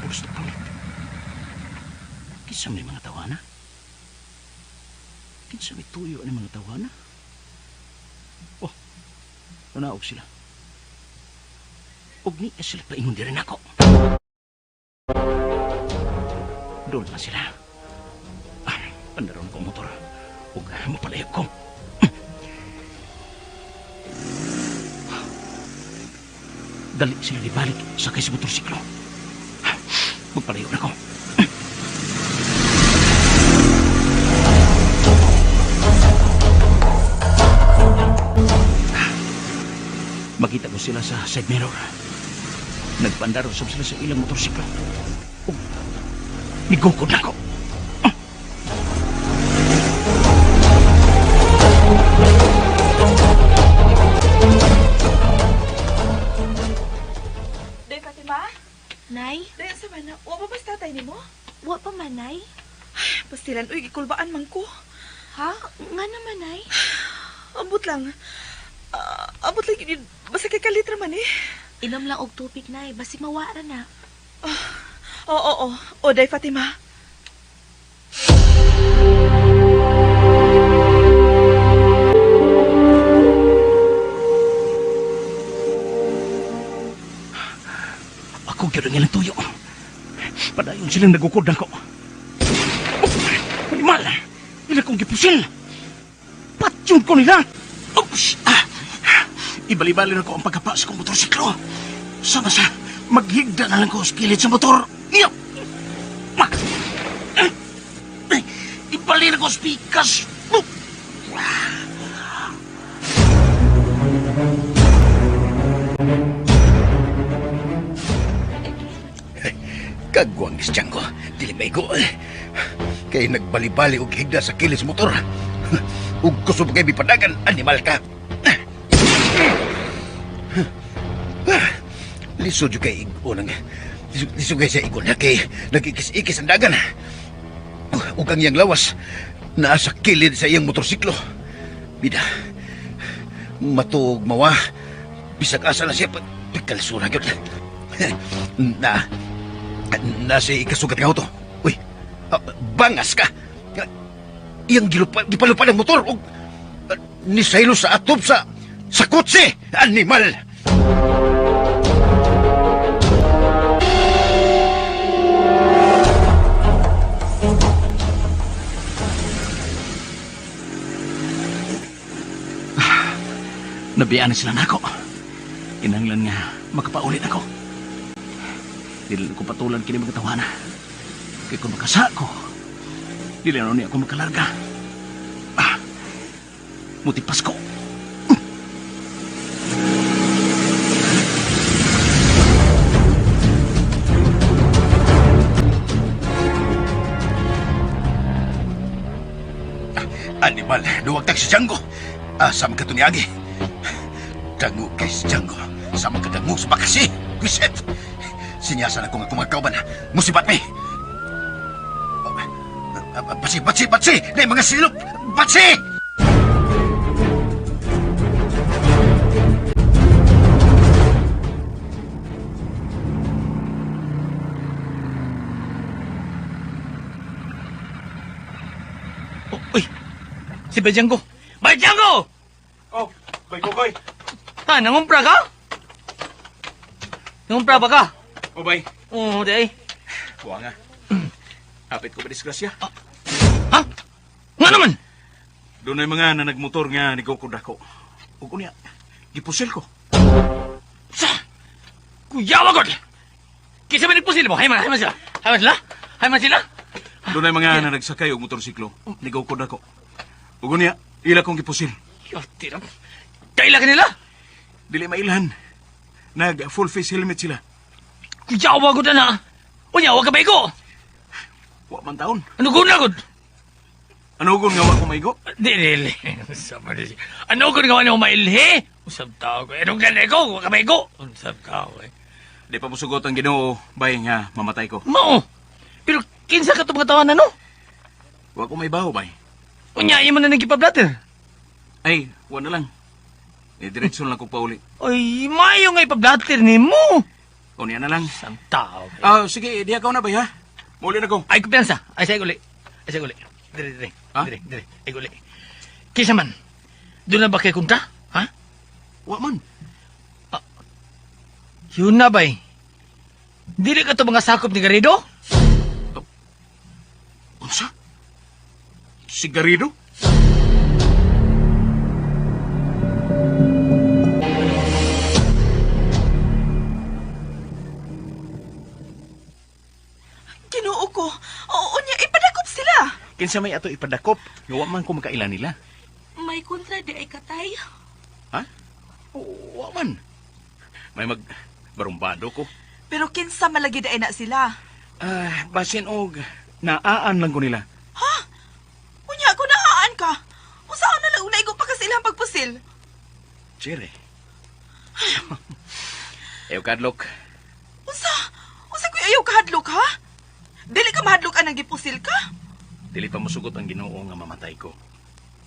Puros na palit. Kinsa may mga tawana? Kinsa may tuyo ni mga tawana? Oh, nanaog sila. Og niya sila paingon diri nako. Doon na sila. Pandaron ko motor. Ug mapalayok ko. Dali sila libalik sakay sa motorsiklo. Magpalayo na ko. Makita ko sila sa side mirror. Nagpandaro sab sila sa ilang motorsiklo. Ug nigukod na ko. Day Fatima? Nay, Day sa man na, wa pa ba sa tatay nimo? wa pa man, Nay. Pastilan, uy, gikulbaan man ko. Ha? Nga naman, Nay. Ambot lang. Ambot lang, yun, basta kay kalitra man eh. Inom lang og tubig, Nay. Basig mawara na. Oo, oo, oo. O, Day Fatima. Ako gyud ang ilang tuyo. Padayon silang nagukod nako. Oh, animal! Ila kong gipusil. Patyon ko nila. Oops! Ibali-bali na ko ang pagkapa sa kong motorsiklo. Sama sa maghigda na lang ko sa kilid sa motor. Iyo! Ma! Bali-bali na ko spikas. Kagwang Django, dili maigo. Kay nagbali-bali og higda sa kilis motor. Ug kusog kay bipadagan, animal ka. Lisod jud kay igo nang lisod kay sa igo na kay nagikis-ikis ang dagan. Ug ang iyang lawas naa sa kilid sa iyang motorsiklo. Bida, matuog mawa, bisag asa na siya pagkalsura gyud. Na nasa ikasugat nga auto. Uy, bangas ka. Iyang gipalupa ng motor ug nisaylo sa atop sa kotse. Animal! Nabiyaan na sila nako. Kinahanglan nga makapaulit ako. Dili ko patulan kini mga tawana. Kay kung makasa ko, dili na niya ako makalarga. Mutipas ko. Animal, duwag tag si Django. Asa man ka to niagi? Dango kay si Django. Sama ka dango sa bakasi. Wiset! Sinyasan ako nga kumakauban. Musibat mi! Batsi, batsi, batsi! Na mga silop! Batsi! Oh, uy! Si Bay Django! Bay Django! Oh, bay Kokoy. Ha, nangumpra ka? Nangumpra ba ka? Oh, bay. Oo, di ay. Kuha nga. Hapit ko ba disgrasya? Ha? Nga naman! Doon ay mga na nagmotor nga ni Goku dako. Ug unya, gipusil ko. Sa! Kuyawa god! Kisa ba nagpusil mo? Hay man, hay man sila. Hay man sila? Hay man sila? Doon ay mga na nagsakay og motorsiklo. Ni Goku dako. Ug unya, ila kong gipusil. Yo, tira. Kaila ka nila? Dili mailhan. Nag full face helmet sila. Kuyawa god na. Unya, wa ka maigo. Wa man taon. Ano gud na god? Ano gun nga wa ko maigo? Di, dili. Sama di siya. Ano gud nga wa nimo mailhi? Usab tao ko. Anong ganay ko? Wa ka maigo. Usab tao ko. Di pa musugot ang Ginoo, bay nga mamatay ko. Mao. Pero kinsa ka to mga tawanan no? Wa ko may baho, bay. Unya, imo na nagipablatter. Ay, wa na lang. Diretso lang ko pauli. Ay, mayo nga ipablatter nimo. Unya na lang. Isang tao. Sige, di ako na bay ha. Muli na ko. Ay, kumpiyansa. Ay, sa uli. Ay, sa uli. Dire, dire. Ha? Dire, dire. Ay, uli. Kisa man, doon na ba kay kontra? Ha? Wa man. Yun na bay. Dili ka to mga sakop ni Garrido? Unsa? Si Garrido? Ginoo ko. Oo niya, ipadakop sila. Kinsa may ato ipadakop, nga wa man ko makaila nila. May kontra di ay katay. Ha? Wa man. May mag barumbado ko. Pero kinsa malagi daay na sila. Basin og naaan lang ko nila. Ha? Unya, kung naaan ka, usaan na lang unaigo pa kasi ilang pagpusil. Chere. Ayaw kadlok. Unsa? Unsa kuy ayaw kahadlok ha? Dili ka mahadlok anang gipusil ka? Dili pa musugot ang Ginoo nga mamatay ko.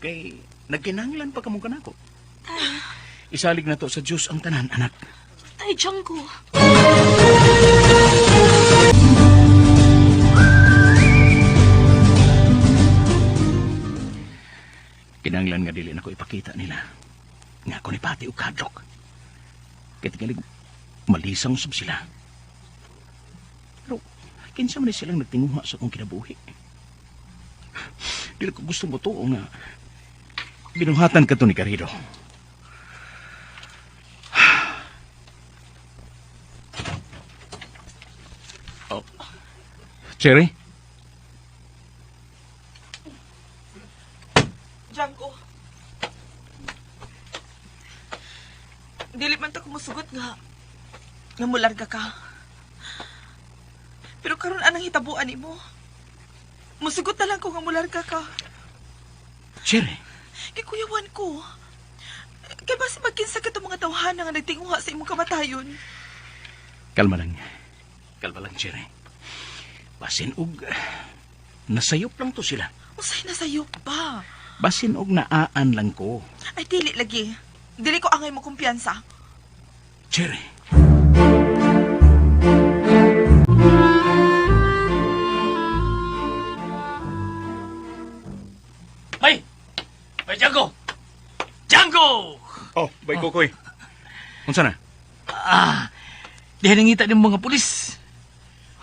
Kay nagkinahanglan pa kamong kanako. Tay, Isalig na to sa Dios ang tanan, anak. Tay Django. Kinahanglan nga dili nako ipakita nila nga ako ni pati og kadlok. Kay tingali malisang sub sila. Pero kinsa man ni silang nagtinguha sa akong kinabuhi. Dili ko gusto mo tuo nga binuhatan ka to ni Garrido. Oh. Cherry? Dili man ta kumusugot nga nga mularga ka. Pero karon anang hitabuan nimo? Musugot na lang ko nga mularga ka. Cherry, Kikuyawan ko. Kay basi magkinsa ka mga tawhana nga nagtinguha sa imong kamatayon. Kalma lang. Kalma lang, Cherry. Basin og nasayop lang to sila. Usay na sayop ba? Basin og naaan lang ko. Ay, dili lagi. Dili ko angay mo kumpiyansa. Cherry. Bay! Bay, Django! Django! Oh, bay Kokoy. Unsa na? Ah, diha nangita ng mga pulis.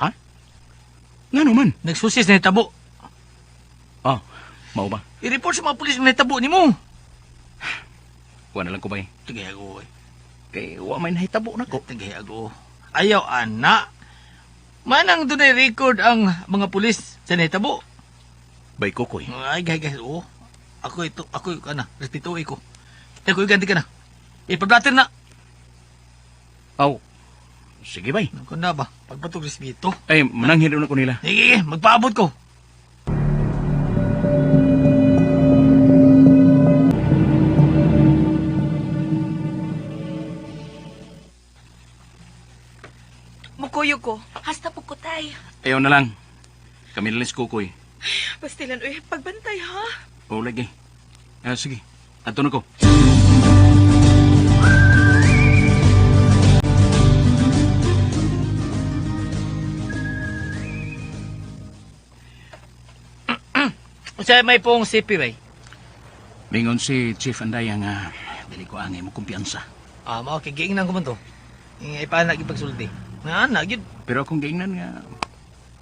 Ha? Ngano man? Nagsusis na hitabo. Oh, mao ba? I-report sa mga pulis na hitabo nimo. Wa na lang ko bay. Tagay ako, eh. Kay wa may nahitabo nako. Tagay ako. Ayaw, ana. Manang dunay record ang mga pulis sa nahitabo. Bay Kokoy. Ay, gay, gay, oo. Ako ito, ako kana, respeto ko. Ako ganti ka na. Ipablater na. Aw. Sige bay. Ako na ba? Pagpatog respeto. Ay, mananghid na ko nila. Sige, sige, magpaabot ko. Mukuyog ko. Hasta po ko, tay. Ayaw na lang. Kami na lang si Kokoy. Pastilan, uy, pagbantay ha. Oo, lagi. Ah, sige. Ato na ko. Unsay may pong CP bay? Mingon si Chief Andaya nga dili ko angay mo kumpiyansa. Ah, mao kay giingnan ko man to. Nga ipaana gyud pagsulti. Nga ana gyud. Pero akong giingnan nga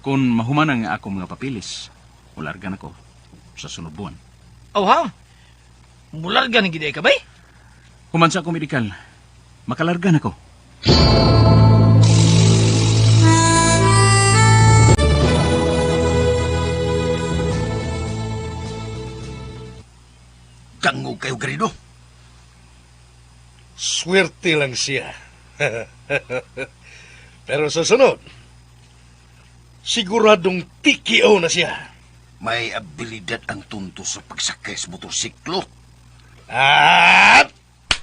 kung mahuman ang akong mga papilis, mularga na ko sa sunod buwan. Oh ha. Mularga ni gid ay ka bay. Human sa akong medikal, makalarga na ko. Dangog kayo, Garrido. Swerte lang siya. Pero sa sunod, siguradong TKO na siya. May abilidad ang tunto sa pagsakay sa motorsiklo. At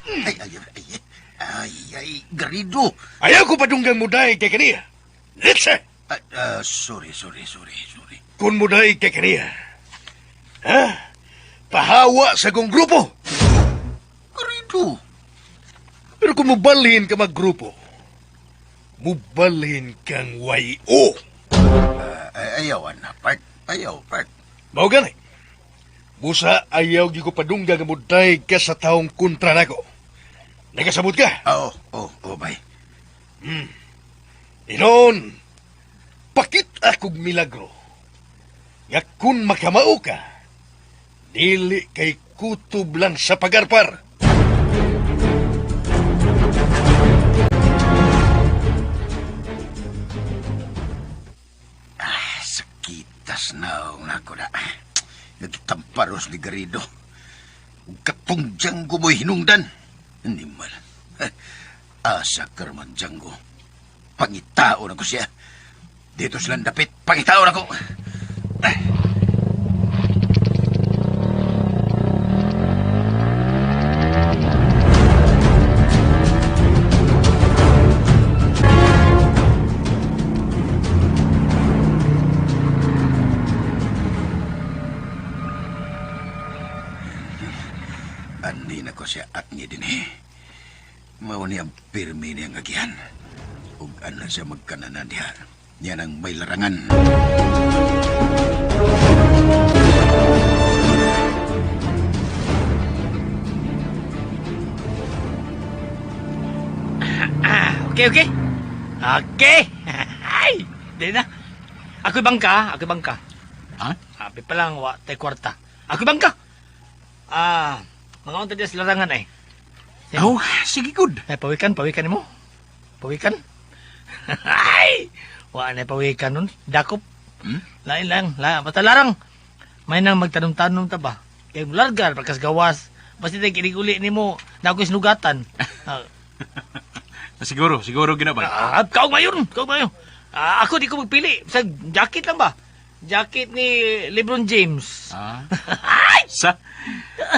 Ay, ay, ay, ay, ay, Garrido. ayaw ko padunggang muday kay kaniya. Let's Ay, ah, sorry, sorry, sorry, sorry. Kung muday kay kaniya. Ha? Pahawa sa kong grupo. Garrido. Pero kung mubalhin ka maggrupo, mubalhin kang YO. Ay, ayaw, ana, part. Ayaw, part. Mao gani. Busa ayaw gyud ko padungga nga muday ka sa taong kontra nako. Nakasabot ka? Oo, oh, oh, oh, bay. Inon, pakit akong milagro. Nga kun makamao ka, dili kay kutob lang sa pagarpar. Ah, sakitas na nako na. Nagtamparos ni Garrido. Ug katong Django mo'y hinungdan. Animal. Asa karman Django. Pangitao na ko siya. Dito silang dapit. Pangitao na ko. Ani na ko siya at niya din eh. Mao ni ang pirmi niyang agihan. Ug ana siya magkananan diha. Niya nang may larangan. Ah, okay, okay. Okay. Ay, di na. Ako'y bangka, ako'y bangka. Ha? Sabi pa lang, wa tay kwarta. Ako'y bangka. Ah, mga unta diya sa larangan ay. Oh, sige good. Ay, pawikan, pawikan mo. Pawikan. Ay! Wa na pawikan nun. Dakop. Hmm? Lain lang, lain. Basta larang. May nang magtanong-tanong ta ba? Kay mulargar, pagkas gawas. Basta tayo kiniguli ni mo, na ako'y sinugatan. Ah, Siguro, siguro ginabay. Ah, kaog mayon, kaog mayon. Ah, ako di ko magpili. Sa jacket lang ba? Jacket ni LeBron James. Ah. Sa.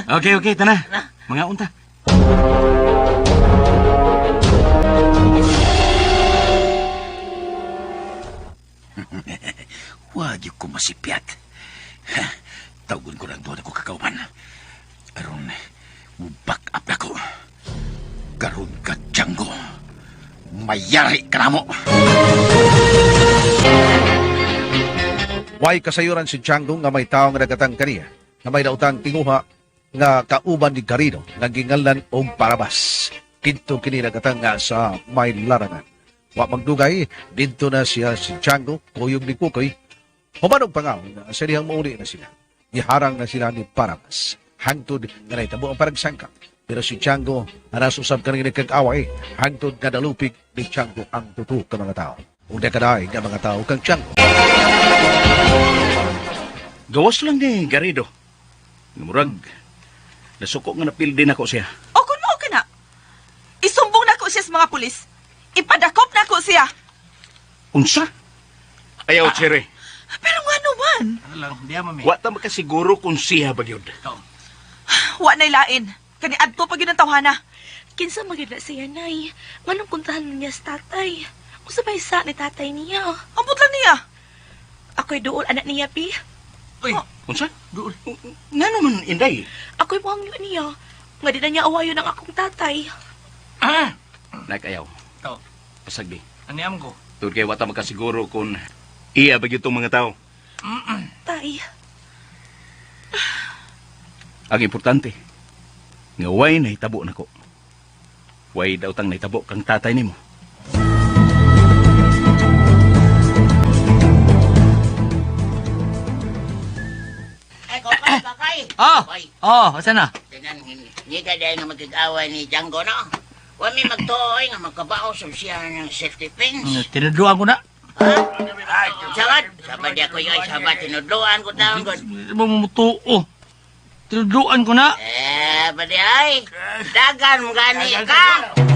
Okay, okay, tana. Mga unta. Wag yung ko masipyat. Ha, tawgon ko lang doon ako kakauban. Aron, back up na ko. Karon ka, Django. Mayari ka na mo. Way kasayuran si Django nga may tawo nga nagatang kaniya, nga may daotang tinguha nga kauban ni Garino nga ginganlan og Parabas. Kinto kini nagatang nga sa may larangan. Wa magdugay, didto na siya si Django, kuyog ni Kukoy. Humanog pa nga sa dihang mauli na sila. Giharang na sila ni Parabas. Hangtod nga nahitabo ang paragsangka. Pero si Django, nasusab kaning nagkag-away, hangtod nga nalupig ni Django ang totoo ka mga tao. Ug nakaday nga mga tao kang Django. Gawas lang ni Garrido. Murag, nasuko nga napildi na ko siya. O kung mao ka na, isumbong na ko siya sa mga pulis. Ipadakop na ko siya. Unsa? Ayaw, Chere. Pero nga naman, Ano lang, diya mami. Wa ta makasiguro kung siya ba gyud. wa na'y lain. Kani adto pa gyud ang tawhana. Kinsa magyud na siya, nay. Nganong kuntahan niya sa tatay? Unsa ba isa ni tatay niya? Ambot lang niya. Ako'y duol anak niya, pi. Uy, Unsa? Duol. Nga naman, Inday. Ako'y muhangyo niya. Nga di na niya awayon ang akong tatay. Ah! Nakayaw. Tao. Pasagdi. Aniam ko. Tungod kay wa ta makasiguro kung iya ba gyud tong mga tao. Tay, Ang importante, nga way nahitabo nako. Way daw tang nahitabo kang tatay nimo. Ay, kokay, kokay. Ah! Hoy, Oh, asa na? tanan, hindi ka dahil nga magkag-away ni Django, no? Huwag may magtuoy nga magkabao sa siya ng safety pins. Tinudluan ko na. Ha? Sabat, sabat di ako yun, sabat, tinudluan ko taon ko. Mumutuo. Tinudluan ko na. Eh, pati ay, dagan mo gani ka.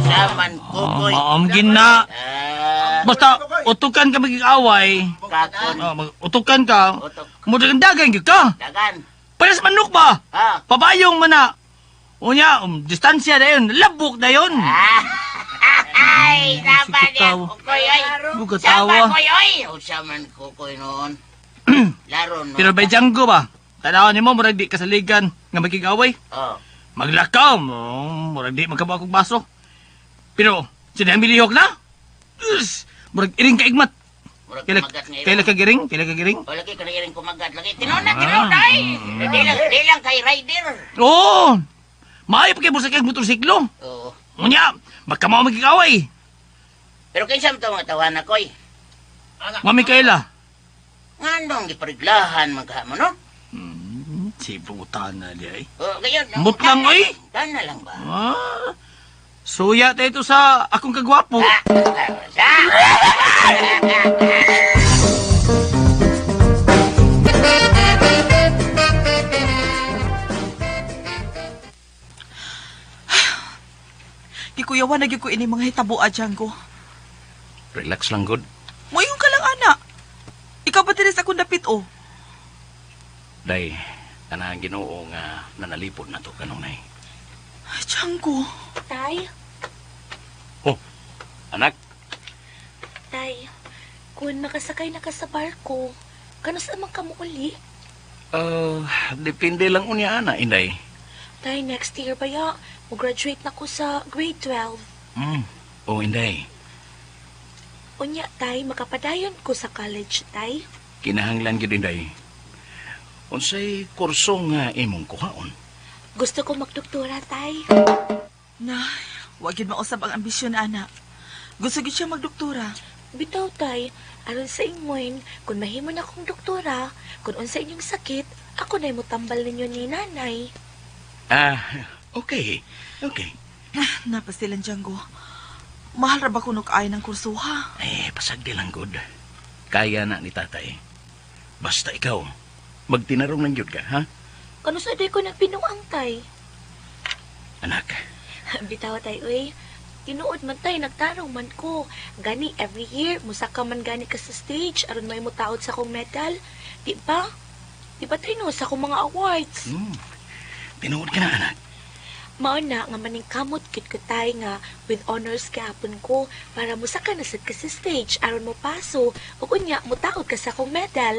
Saman kukoy. Maamgin na. Ah, Basta, utukan ka magigaway. kakon, Oh, utukan ka. utok, Mudagan-dagan gyud ka. dagan. Pares manok ba? Ha? Pabayong man na. Unya, distansya na yun. Labok na yun. Ah, ay, sabat di Tawa. ako kukoy, ay. Buka Sabat tawa. koy, oy. Usaman kukoy noon. Laro no. Pero by Django ba? Tanawan nimo murag di kasaligan nga magigaway. Oh. Maglakaw mo, murag di magkabuha kog baso. Pero sinami lihok na. Us, murag iring kaigmat. Murag Kaila kumagat nga kaila ka giring, kaila ka giring. O lagi ka na iring kumagat lagi. Tinuna, tinuna ay. Di lang kay rider. Oo. Maayo pa kay busa kay motorsiklo. Oo. Unya, magkamao magigaway. Pero kinsa man to mga tawana koy? Wa Mikaela. Nganong gipariglahan man ka mo no? Si puta na di ay. O gayon. Mut lang, oy. Tana lang ba? Ah, suya tayo ito sa akong kagwapo. Ah, sa. Gikuyawan na gyud ko ini mga hitabo, Django. Relax lang, good. Moingon ka lang, ana. Ikaw ba diri sa akong dapit, oh? Day, ana ang Ginoo nga nanalipod na to kanunay. Ay, Django. tay, Oh, anak, tay. Kung makasakay na ka sa barko, kanus man ka mo uli? depende lang unya ana, Inday. Tay, next year ba ya? Mo-graduate na ko sa grade 12. Mm. Oh, Inday, Unya, tay, makapadayon ko sa college, tay. kinahanglan gyud Inday. Unsay kurso nga imong kuhaon? Gusto ko magdoktora, tay. Nay, wa gyud mausab ang ambisyon, ana. Gusto gyud siya magdoktora. Bitaw, tay, aron sa ingon, kung mahimo na akong doktora, kung unsa inyong sakit, ako na'y mutambal ninyo ni nanay. Ah, okay. Okay. Napasilan, Django. Mahal ra ba kuno kaayo ng kursuha? Eh, pasagdi lang good. Kaya na ni tatay. Basta ikaw, magtinarong lang gyud ka, ha? Kanus aday ko nagbinuang, tay. Anak, Bitaw, tay, uy. Tinuod man tay, nagtarong man ko. Gani every year musaka man gani ka sa stage aron may motaod sa akong medal. Di ba? Di ba tay no sa akong mga awards? Tinuod ka na, anak. Mao na nga maningkamot gid ko tay nga with honors gihapon ko para mosaka na sad ka sa stage aron mo paso ug unya motaod ka sa akong medal.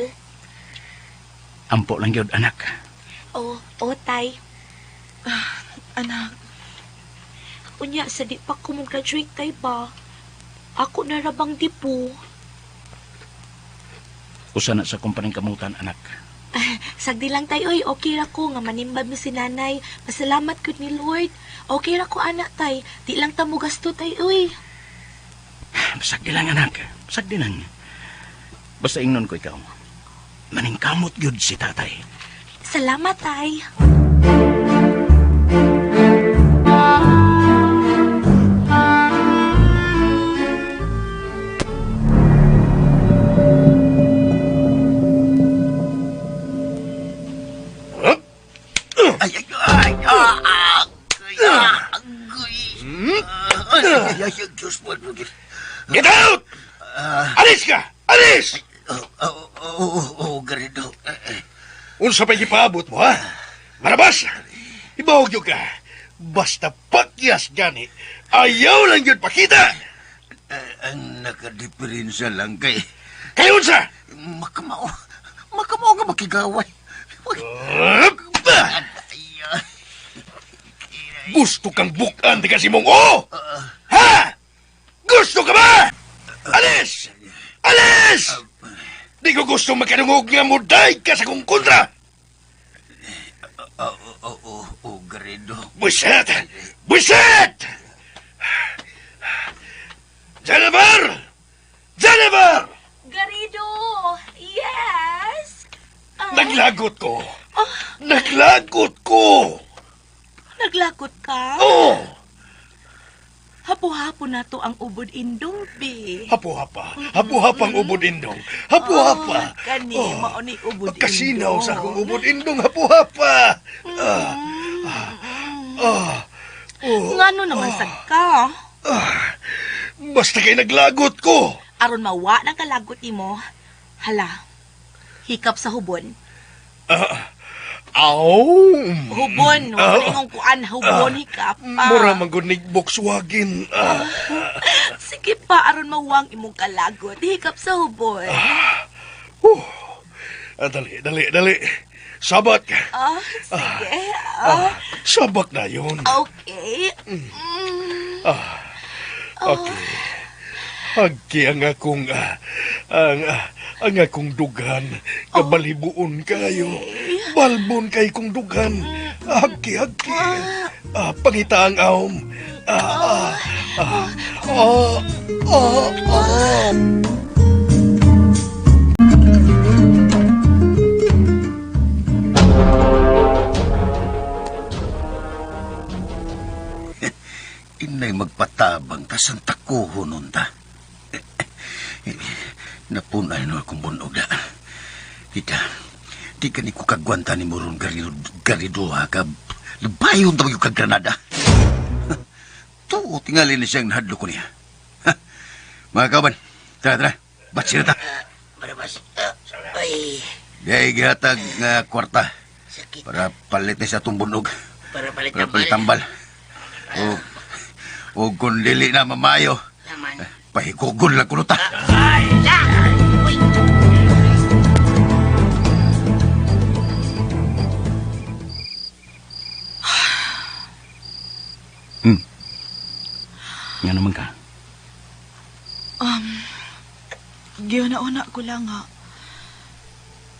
Ampo lang gyud, anak. Oh, oh tay. Anak, Unya sa di pa ko mo graduate tay ba? Ako na ra bang dipo? Usa na sa kumpaning kamutan, anak. Sagdi lang tay oy, okay ra ko nga manimbab mo si nanay. Pasalamat gud ni Lord. Okay ra ko anak tay. Di lang ta mo gasto tay oy. Sagdi lang, anak. Sagdi lang. Basta ingnon ko ikaw. Maningkamot gyud si tatay. Salamat tay. Ay, ay, ay, ah, ah, ay, ah, agoy. Ah, Ay, ay, ay, ay, Diyos mo. Get out! Alis ka! Alis! Oh, oh, oh, oh, oh, Garrido. Eh, eh. Unsa pa'y gipaabot mo, ha? Marabas! Ibawag yun ka. Basta pakyas gani, ayaw lang yun pakita! Eh, ang nakadiperensya lang kay Kay unsa? makamao. Makamao nga makigaway. Uy, ay, ah, Gusto kang bukan di kasi mong oo! Ha? Gusto ka ba? Alis! Alis! Di ko gusto magkanungog nga muday ka sa kong kontra! Oh, oh, oh, oh, Garrido. Buiset! Buiset! Jennifer! Jennifer! Garrido! Yes! Naglagot ko! Naglagot ko! Naglagot ka? Oh! Hapo-hapo na to ang ubod indong, be. Hapo-hapa. Hapo-hapa ang ubod indong. Hapo-hapa. Oh, kani, mao ni ubod Kasinaw indong. sa akong ubod indong. Hapo-hapa. Ah, ah, ah, oh, Ngano naman sad ka? ah. Basta kay naglagot ko. Aron mawa ng kalagot nimo. Hala. Hikap sa hubon. Ah, aw. Hubon, Ah, wala imong kuan, hubon hikap pa. Mura man gud nig Volkswagen. Ah, Sige pa aron mawang imong kalagot. Hikap sa hubon. huh. Ah, dali, dali, dali. Sabak. Ah, sige. Ah, Ah, sabak na yun. okay. Mm. Ah, okay. Hagki ang akong ang akong dughan kabalibuon kayo. Balbon kay kong dughan. Hagki, hagki. Ah, pangita ang awm. Ah, ah, ah, ah, ah, ah. Inay magpatabang ta sa takuho nun ta. Napunay no akong bunog da. Kita, di ka ni ko kagwanta ni Moron Garrido, Garrido ha ka. Labayon daw yung kag Granada. Tuo, tingali na siyang nahadlo ko niya. Ha, mga kauban, tara, tara. Batsi na ta. Barabas. Ay, Di gihatag nga kwarta sakit. para palit ni sa atong bunog. Para palit Para palit tambal. O kung dili na mamayo, Naman. pahikugon lang kuno ta. Ay! Uy! Nga naman ka. Giuna-una ko lang ha.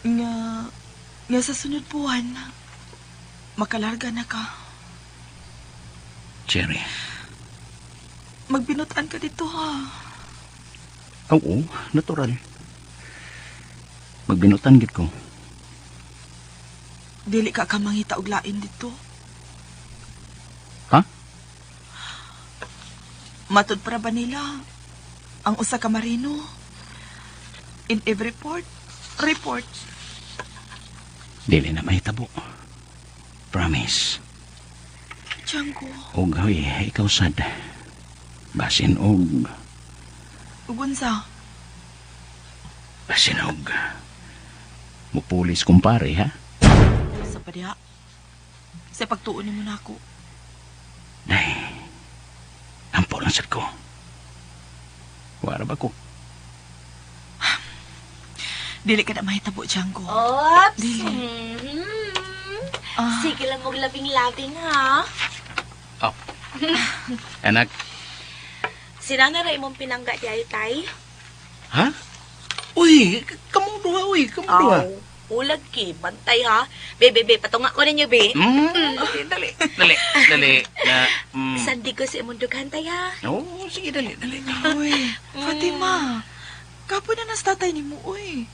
Nga, nga sa sunod buwan, makalarga na ka. Cherry. Magbinutan ka dito ha. Oo, natural. Magbinutan gid ko. Dili ka ka mangita og lain dito. Ha? Matud para ba nila ang usa ka marino? In every port, report. Dili na mahitabo. Promise. Django, Og hoy, ikaw sad. Basin og Ug unsa? Basin og mupulis kumpare, ha? Sa pa diha. Sa pagtuon nimo nako. Day, ampo lang sad ko. Wara ba ko? Dili ka na mahitabo, Django. Oops! Dili. Mhm. Ah. Sige lang mong labing-labing, ha? Anak, Sila na rin imong pinangga di ay, tay? ha? Uy, kamong duha, uy, kamong duha. Aw, ulag ki, bantay ha. Be, be, be, patunga ko ninyo, be. Dali, dali, dali. Na, Sandi ko sa imong dughan, tay, ha? Oo, sige, dali, dali. Uy, Fatima. Kapoy na nas tatay nimo, uy.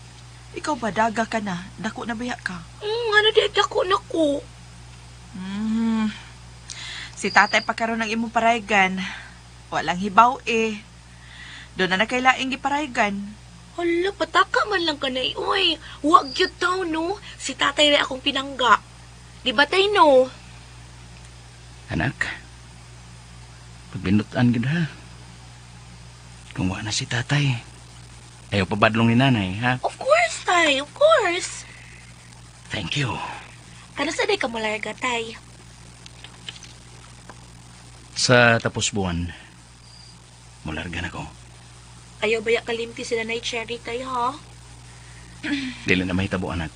Ikaw ba, daga ka na? Dako na baya ka? Ano di, dako na ko. Si tatay pa karon ang imong paraygan. Walang hibaw eh. Doon na nakailaing giparaygan. Hala, pataka man lang ka na, eh, uy. Wag yun daw, no? Si tatay rin akong pinangga. Di ba, tay, no? Anak, pagbinutan gid ha. Kung wa na si tatay, ayaw pabadlong ni nanay, ha? Of course, tay. Of course. Thank you. Kano sa day ka malarga, tay? Sa tapos buwan, mularga na ko. Ayaw baya kalimti sila na Cherry, tay, ha? Dili na mahitabo, anak.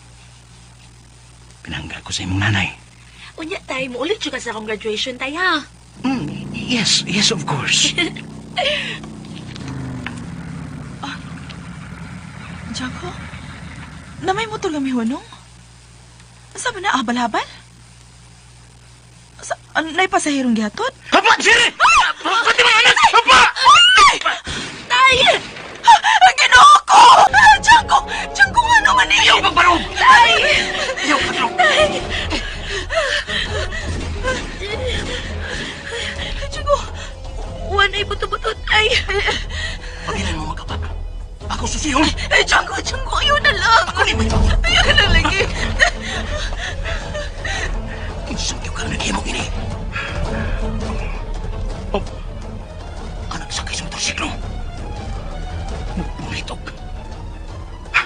Pinangga ko sa imong nanay. Unya, tay, muulit ka sa akong graduation, tay, ha? Yes, yes, of course. Django, na may motor nga mihunong? Sa ba na habal-habal? Sa, an, naipasahirong gihatod? Hapa, Siri! Pati mga anak! Hapa! Tay! Ang ginoo ko! Django! Django, ano man niyo? Ayaw pagbarog! Tay! Ayaw pagbarog! Tay! Django! Wanay buto-buto, tay. Pagilan mo magkapa. Ako susihon. Eh, Django! Django! Ayaw na lang! Ako ni may bago. Ayaw na lang lagi! Kinsang ka naghimo ini. Oh, anak sakay sa motorsiklo. Nagpunitog. Ha?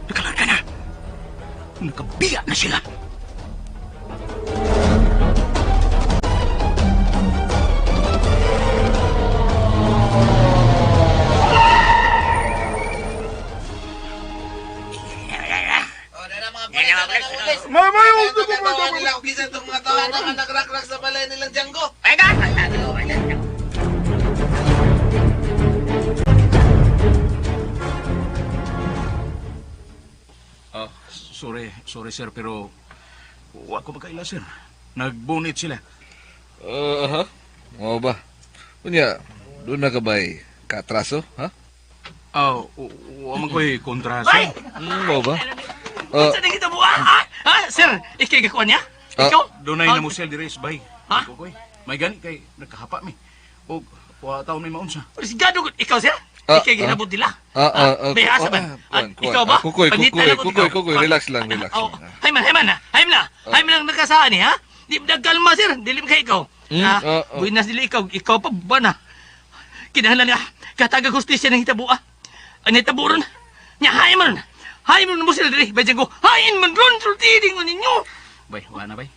Nakalarga na. Nakabiya na sila. Sorry, sorry sir, pero wa ko makaila sir. Nagbunit sila. Aha. Mao ba? Unya, doon na ka ba'y katraso, ha? Ah, wa man ko'y kontra, sir. Mao ba? Sa kita mo, ha? Ha? Sir, ikay gakuan niya? Ah. Ikaw? Dunay na mo sel diri bay. Ha? Koy. May gani kay nagkahapa mi. Og wa taon may maunsa. Sigado, ikaw, sir? Ah, Ikay ah. ginabot nila? Ah, ah, ah, May asa man? ah, kuwan, kuwan. Ikaw ba? Ah, kukoy, Pandita kukoy, na ko, kukoy, ikaw. kukoy, relax lang, relax Oh, lang. Hay man, hay man, ha? Hay man, hay man lang nakasaan eh, ha? Di nagkalma, sir. Dili man kay ikaw. Hmm, ah, ah. Buinas dili ikaw. Ikaw pa ba na? Kinahanglan nga, katagag hustisya ng hitabo, ah. Ang hitabo ron. Nya, hay man. Hay man mo sila diri. Bay Django, hain man ron. Sultiling mo ninyo. Bay, wa na bay.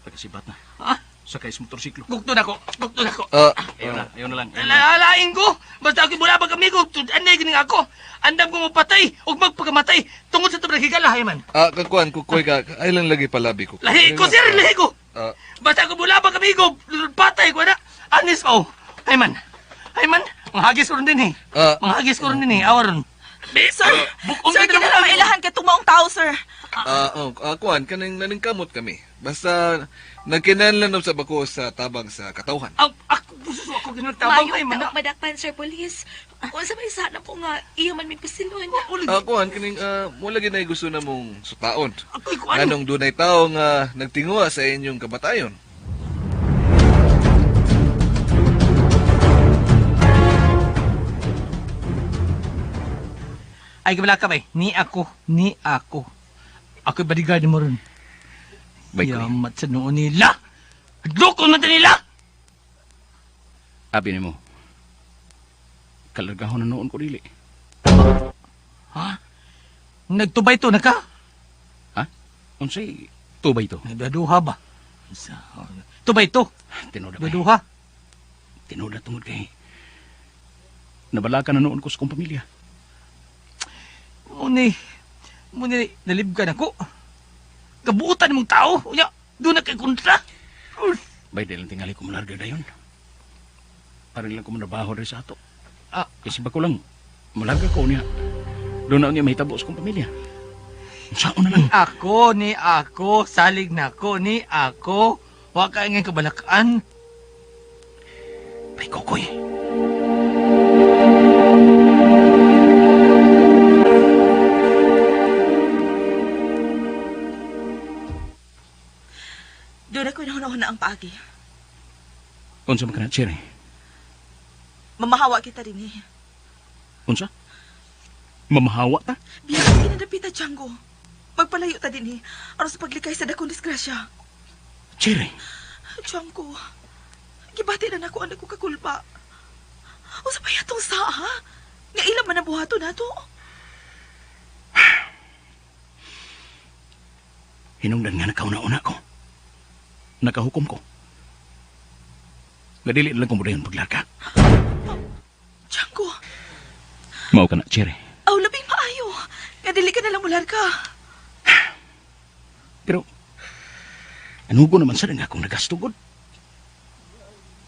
Pagkasibat na. Ha? Sakay sa motorsiklo. Gugto na ko. Gugto na ko. Ah, Ayaw na, ayaw na lang. Ayaw na lang. Alalain ko! Basta ako mula pag amigo, anay ganing ako. Andam ko mapatay ug magpakamatay tungod sa tubig higala, hay man. ah, kakuan, kukoy ka. Ay lang lagi palabi ko. Lahi ko, sir, lahi ko. Ah, Basta ako mula pag amigo, patay ko na. Anis pa, oh. Hay man. Hay man, manghagis ko rin din eh. ah, Manghagis ko rin din eh, awa ron. Be, Sir! bukong Sir, ka di na mailahan kay tumaong tao, sir. ah, oh, ah, kuan, kaning naningkamot kami. Basta nagkinahanglan sa bako sa tabang sa katawhan. Ang ako, busus ako ginagtabang Maayo hay man. na madakpan, Sir Police. Unsa may sana ko nga, iya man may pasilon. Ah, kuan, kaning mo lagi na gusto na mong sutaon. Ako'y kuan. Nganong dunay tao nga nagtinguha sa inyong kamatayon. Ay, kabala ka ba eh. Ni ako, ni ako. Ako'y bodyguard mo ron. Bay, kuy. Yamat sa noo nila. Loko na nila. Abi nimo. Kalargahon na noon ko dili. Ha? Nagtubay to na ka? Ha? Unsay tubay to? Nagdaduha ba? Tubay to. Tinuod ba? Duduha. Tinuod na tungod kay nabalaka na noon ko sa kong pamilya. Muni, muni, nalib ka na ko. Kabuutan mong tao. Unya, doon na kay kontra. Bay, dahil tingali ko malarga dayon. Parang lang ko manabaho rin sa ato. Ah. Kasi ba ko lang, malarga ko niya. Doon na niya mahitabo sa kong pamilya. Saan na lang? Ako, ni ako, salig na ko, ni ako. Wa ka nga kabalakaan. Bay, Kokoy. Doon ako inahuna-huna ang paagi. Unsa man ka na, Cherry? Mamahawa kita din eh. Unsa? Mamahawa ta? Biya ka kinadapita, Django. Magpalayo ta din eh. Aron sa paglikay sa dakong disgrasya. Cherry, Django, gibati na nako ang dako kakulpa. Unsa pa yatong saa, ha? Nga ilang man ang buhato nato. hinungdan nga nakauna-una ko. Nakahukom ko. Nga dili na lang ko mo dayon paglarga. Django, Mao ka na, Cherry. aw labing maayo. Nga dili ka na lang mular ka. Pero, anugo naman sa nga akong nagastugod.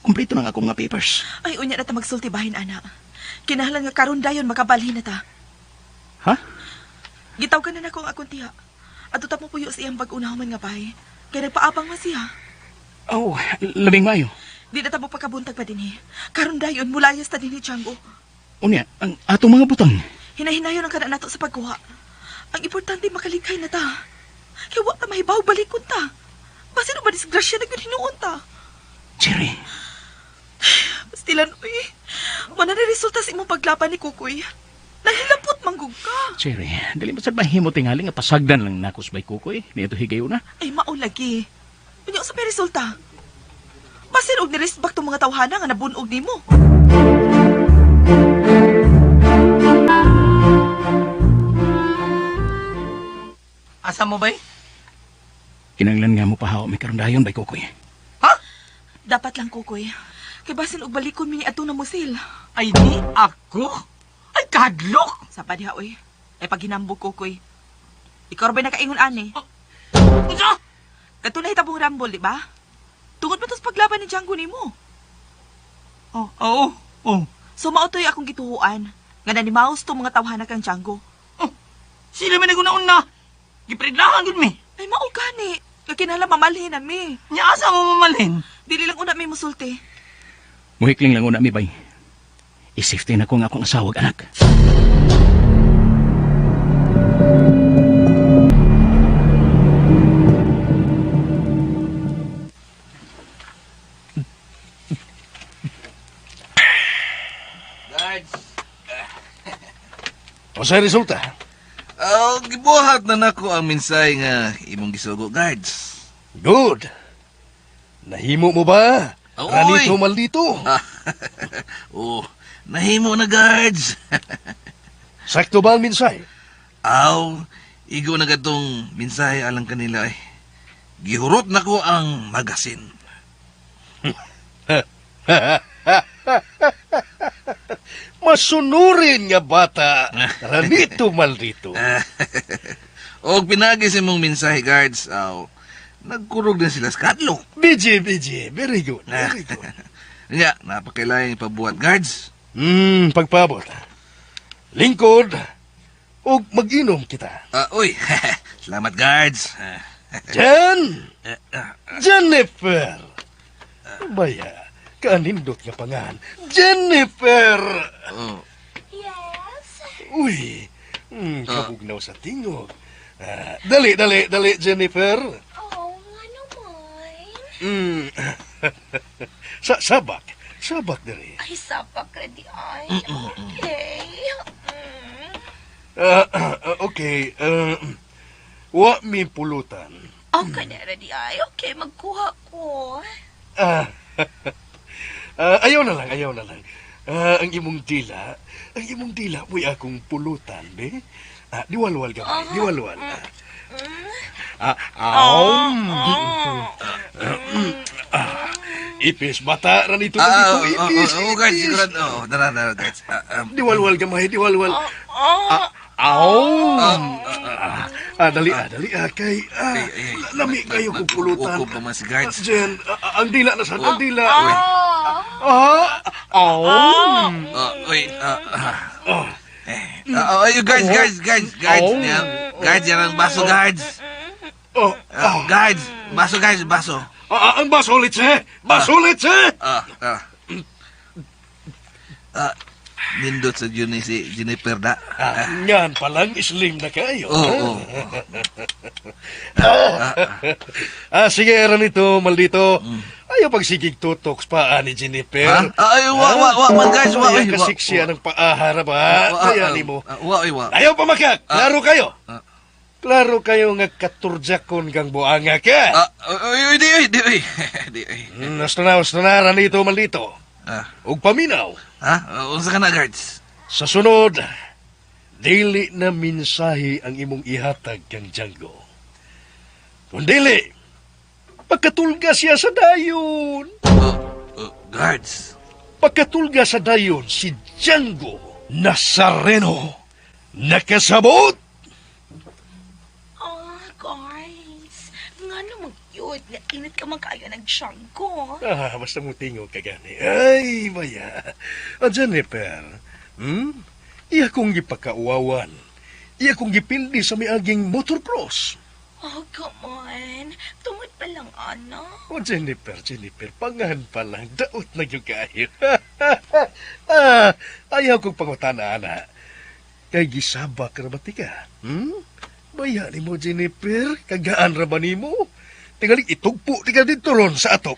Kompleto na nga akong mga papers. Ay, unya na ta magsulti bahin, ana. Kinahanglan nga karon dayon makabalhin na ta. Ha? Gitaw ka na nako ang akong tiya. Ato ta mo puyo sa iyang pag-unahuman nga bahay. Kay nagpaabang man siya. Oh, labing maayo. Di na ta mo pagkabuntag pa dinhi. Karon dayon mulayas ta dinhi, Django. Unya, ang atong mga butang. Hinahinayon ang kana nato sa pagkuha. Ang importante makalikay na ta. Kay wa ta mahibaw balikon ta. Basin ba disgrasya na gyud hinuon ta. Cherry, Pastilan uy. Wala na resulta sa imong paglaban ni Kukoy. Nahilapot manggug ka. Cherry, dili man sad mahimo tingali nga pasagdan lang nako sa bay kukoy. Niadto higayon na. Ay mao lagi. Unya usa may resulta. Basin og ni-risk back tong mga tawhana nga nabunog nimo. Asa mo bay? Kinanglan nga mo pahawa mi karon dayon bay kukoy. Ha? Dapat lang Kukoy. Kay basin og balikon mi ni atong namusil. Ay, ni ako? Ay, kahadlok! Sa diha oy. Ay paghinambog Kukoy. Ikaw ra ba'y nakaingon ani? Unsa? Kato na hitabong rambol, di ba? Tungod ba to sa paglaban ni Django nimo? Oh, oo, oh. So mao to'y akong gituhuan. Nga nanimaos to mga tawhana kang Django. Oh, sila man naguna-una. Gipredlahan gud mi. Ay mao gani. Nga kinahanglan mamalhin na mi. Nya asa mo mamalhin? Dili lang una mi musulti. Muhikling lang una mi bay. I-safety na ko nga akong asawa ug anak. Guards. Unsay resulta? Oh, gibuhat na nako ang mensahe nga imong gisugo, guards. Good. Nahimo mo ba? Oy. Ranito maldito. Oh, nahimo na, guards. Sakto ba ang mensahe? Aw, igo na katong mensahe alang kanila eh. Gihurot na ko ang magasin. Masunurin nga bata. Ranito maldito. Og pinagi sa imong mensahe, guards. Aw, nagkurog din sila sa kadlok. BJ, BJ. Very good. Very good. Nya, napakailangan pabuhat, guards. Pagpaabot. Lingkod, og mag-inom kita. Ah, uy, salamat, guards. Jen! Jennifer! Baya, kaanindot nga pangan. Jennifer! Oh. Yes? Uy, kabugnaw sa tingog. Ah, dali, dali, dali, Jennifer. Oh, ano man? Sa sabak, sabak diri. Ay, sapak ra di ay. Okay. Mm. Ah, okay, wa mi pulutan. Okay na ra di ay. Okay, magkuha ko. Ah, Ayaw na lang, ayaw na lang. Ang imong dila mo'y akong pulutan, be. Diwalwal ka ba? Diwalwal. Ipis bata ra nito dito, ipis. Oh, guys, sigurado. Oh, dara, dara, guys. Diwalwal ka, mahi, diwalwal. Dali, dali, kay, lami kayo kong pulutan. Uko pa man si guards. Jen, ang dila na saan, ang dila. Uy, guys, guys, guys, guards. Guards, yan ang baso, guards. Guards, baso, guys, baso. Ang baso ulit, eh! Baso ulit, eh! Nindot sa Juni si Jennifer da. Yan palang slim na kayo. Oo. Sige, Ranito, maldito. Ayaw pagsigig tutoks pa ni Jennifer. Ha? Ay, wa, man guys, wa, Ayaw kasiksya ng paahara ba? Kaya ni mo. Wa, wa. Ayaw pa makak. Klaro kayo. Klaro kayo nga katurjakon kang buanga ka. Oy, di, oy, di, oy. Di, oy. Gusto na, Ranito, maldito. Ug paminaw. Ha? Unsa ka na, guards? Sa sunod, dili na mensahe ang imong ihatag kang Django. Kung dili, pagkatulga siya sa dayon. Guards. Pagkatulga sa dayon si Django Nazareno. Nakasabot! Oh, guys. Nga naman cute. Nga init ka man kayo ng Django. Basta mo tingog ka gani. Ay, baya. Jennifer, iya kong gipakauwawan. Iya kong gipildi sa miaging motocross. Oh, come on. Tungod pa lang, ana. Oh, Jennifer, Jennifer, pangahan pa lang. Daot na yung kayo. Ayaw kong pangutana, ana. Kay gisabak ra ba ti ka? Baya ni mo, Jennifer. Kagaan ra ba ni mo? Tingaling itugpo ti ka dito ron sa atop.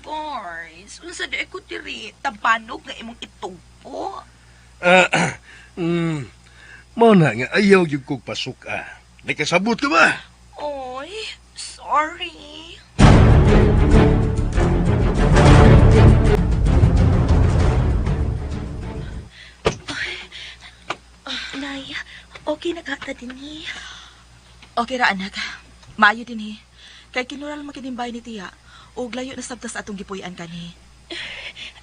Guys, unsa di ko diri tabanog nga imong itugpo. Mao na nga ayaw yung kong pasok, Nakasabot ka ba? Oy, sorry. Nay, okay na kata din eh. Okay ra, anak. Maayo din eh. Kay kinural makinimbay ni tiya. Og layo na sabta sa atong gipuy-an kani.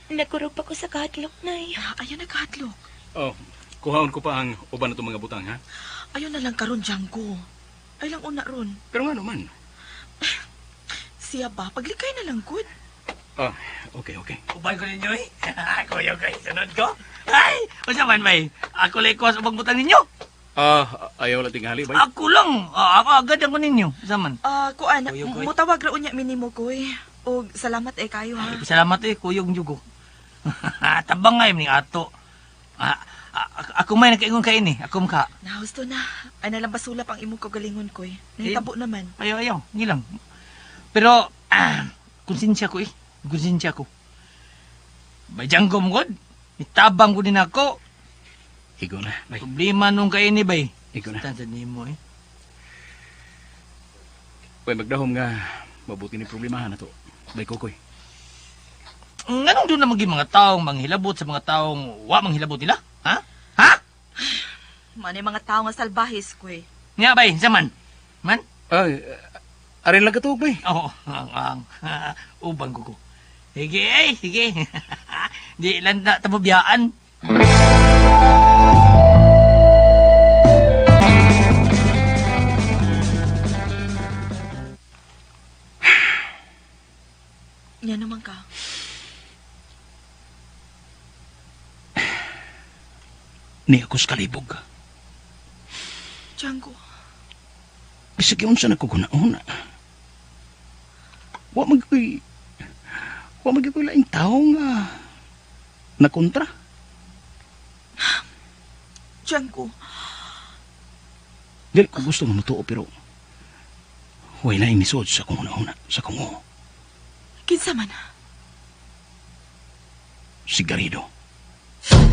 Nagkurog pa ko sa kahadlok, Nay. Ayaw na kahadlok. Oh, kuhaon ko pa ang uban na itong mga butang, ha? Ayaw na lang karon, Django. Ay lang una ron. Pero nga naman. Siya ba? Paglikay na lang, good. Okay, okay. Uban ko ninyo eh. Kuya, kay sunod ko. Ay, unsa man may? Ako lang kuha sa ubang butang ninyo. Ayaw lang tingali, bay. Ako lang. Ako agad ang ko ninyo. Unsa man? Kuan, Kuyog, koy. mutawag ra unya minimo koy. Og salamat eh kayo ha. Ay, salamat eh, kuyog jugo. Tabang nga ning ato. Ako may nakaingon kay ini. Ako maka. Nahusto na. Ay nalang basulap ang imong kagalingon koy. Nahitabo naman. Ayaw, ayaw. Ngilang. Pero, konsensya ko eh. Konsensya ko. May Django mo god. Itabang ko din ako. Igo na, bay. Problema nung kay ini, bay. Igo na. Tansad nimo eh. Uy, magdahom nga. Mabuti ni problemahan na to. Bay, Kokoy. Nganong doon na maging mga taong manghilabot sa mga taong wa manghilabot nila? Ha? Ha? Manay mga tao nga salbahis koy. Nga bay, sa man? Man? Ay, arin lang katuog, bay. Oo, ang ubang ko ko. Sige, eh, sige. Di lang na tabubiyaan. Yan naman ka. Ni ako sa kalibog. Django. Bisag yun sa nagkugunaon. Wa magkoy laing tao nga nakontra. Django. Dili ko gusto nga mutuo pero way na inisod sa kong una-una, sa kong oo. Kinsa man? Si Garrido.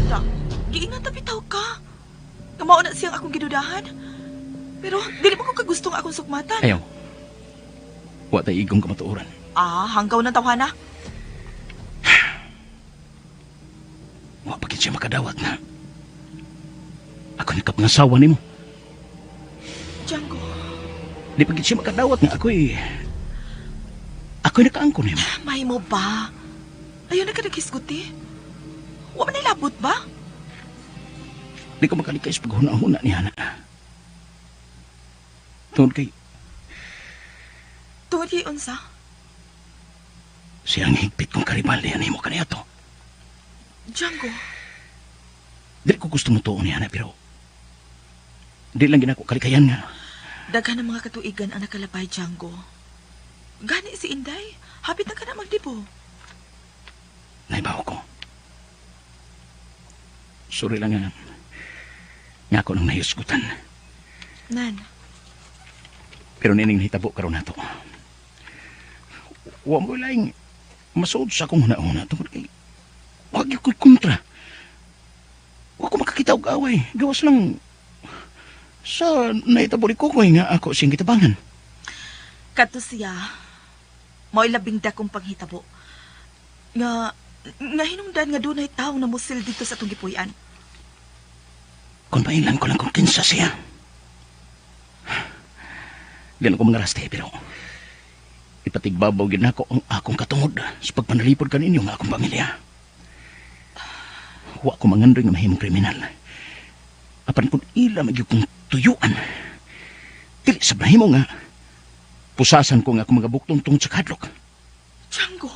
Ta, giingan ta bitaw ka. Kamao na siyang akong gidudahan. Pero dili mo ko kagusto nga akong sukmatan. Ayaw. Wa tay igong kamatuoran. Ah, hanggaw ng tawhana. gid siya makadawat na ako nakapangasawa nimo. Django. Di pa gid siya makadawat nga ako'y nakaangkon nimo. May mo ba? Ayaw na ka naghisguti. Wa man nilabot ba? Di ko makalikay sa paghuna-huna ni Hana. Tungod kay... Tungod kay unsa? Siyang higpit kong karibal niya nimo kaniadto. Django. Di ko gusto mo tuon ni Hana, pero di lang ginako kalikayan nga. Daghan ng mga katuigan ang nakalabay, Django. Gani si Inday, hapit na ka na magdibo. Naibaw ko. Sorry lang nga. Nga ako nang nahusgutan. Nan. Pero nining nahitabo karon nato. Wa mo laing masuod sa akong huna-huna tungod kay wag gyud ko'y kontra. Wa ko makakita og away. Gawas lang sa nahitabo ni Kokoy nga ako siyang gitabangan. Kadto siya, mao'y labing dakong panghitabo. Nga hinungdan nga dunay tawo na musil dito sa atong gipuy-an. Kung mailan ko lang kung kinsa siya. Di na ko mga raste, pero ipatigbabaw gid nako ang akong katungod sa pagpanalipod kaninyo nga akong pamilya. Wa ko mangandoy nga mahimong kriminal. Apan kung ila magyud kong tuyuan, dili sa mahimo nga pusasan ko nga akong mga buktong tungod sa kadlok. Django!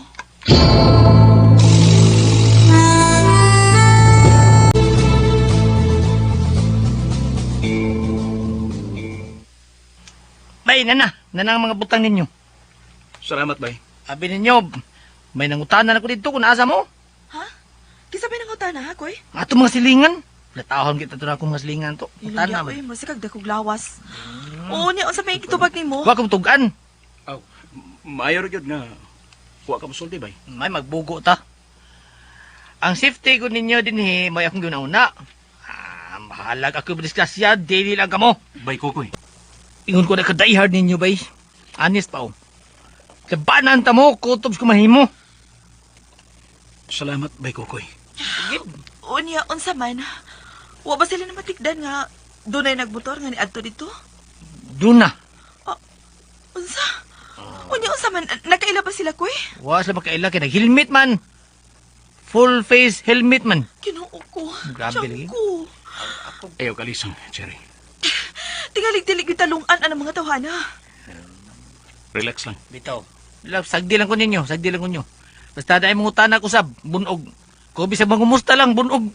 Bay, nana. Nana ang mga butang ninyo. Salamat, bay. Abi ninyo, may nangutanan ako dito kung naasa mo. Ha? Kisa may nangutana, ha, Koy? Ato mga silingan. Platahon kita ito na akong mga silingan to. Ilong oy, masakag dakog lawas. Oo niya, unsa may gitubag nimo? Wa kong tugan. Aw, maayo ra gyud nga wa ka mosulti, bay. May magbugo ta. Ang safety ko ninyo dinhi, may akong ginauna. Ah, mahalag ako disgrasya, daily lang kamo. Bay Kokoy. Ingon ko na ka-diehard ninyo, bay. Honest pa, oh. Labanan ta mo, kutob ko mahimo. Salamat, bay Kokoy. Oo niya, unsa man. Wa ba sila namatikdan nga dunay nagmotor nga niadto dito? Doon na. Unsa? Unya, unsa man? Nakaila ba sila, Koy? Wa sila makaila kay nag-helmet man. Full face helmet man. Kinoo ko. Grabe lagi. Django. Ayaw kalisang, Cherry. Tingalig-tilig yung talungan ang mga tawhana. Relax lang. Bitaw. Sagdi lang ko ninyo, sagdi lang ko ninyo. Basta dahil mong utana ko sab, bunog. Ko bisag mangumusta lang, bunog.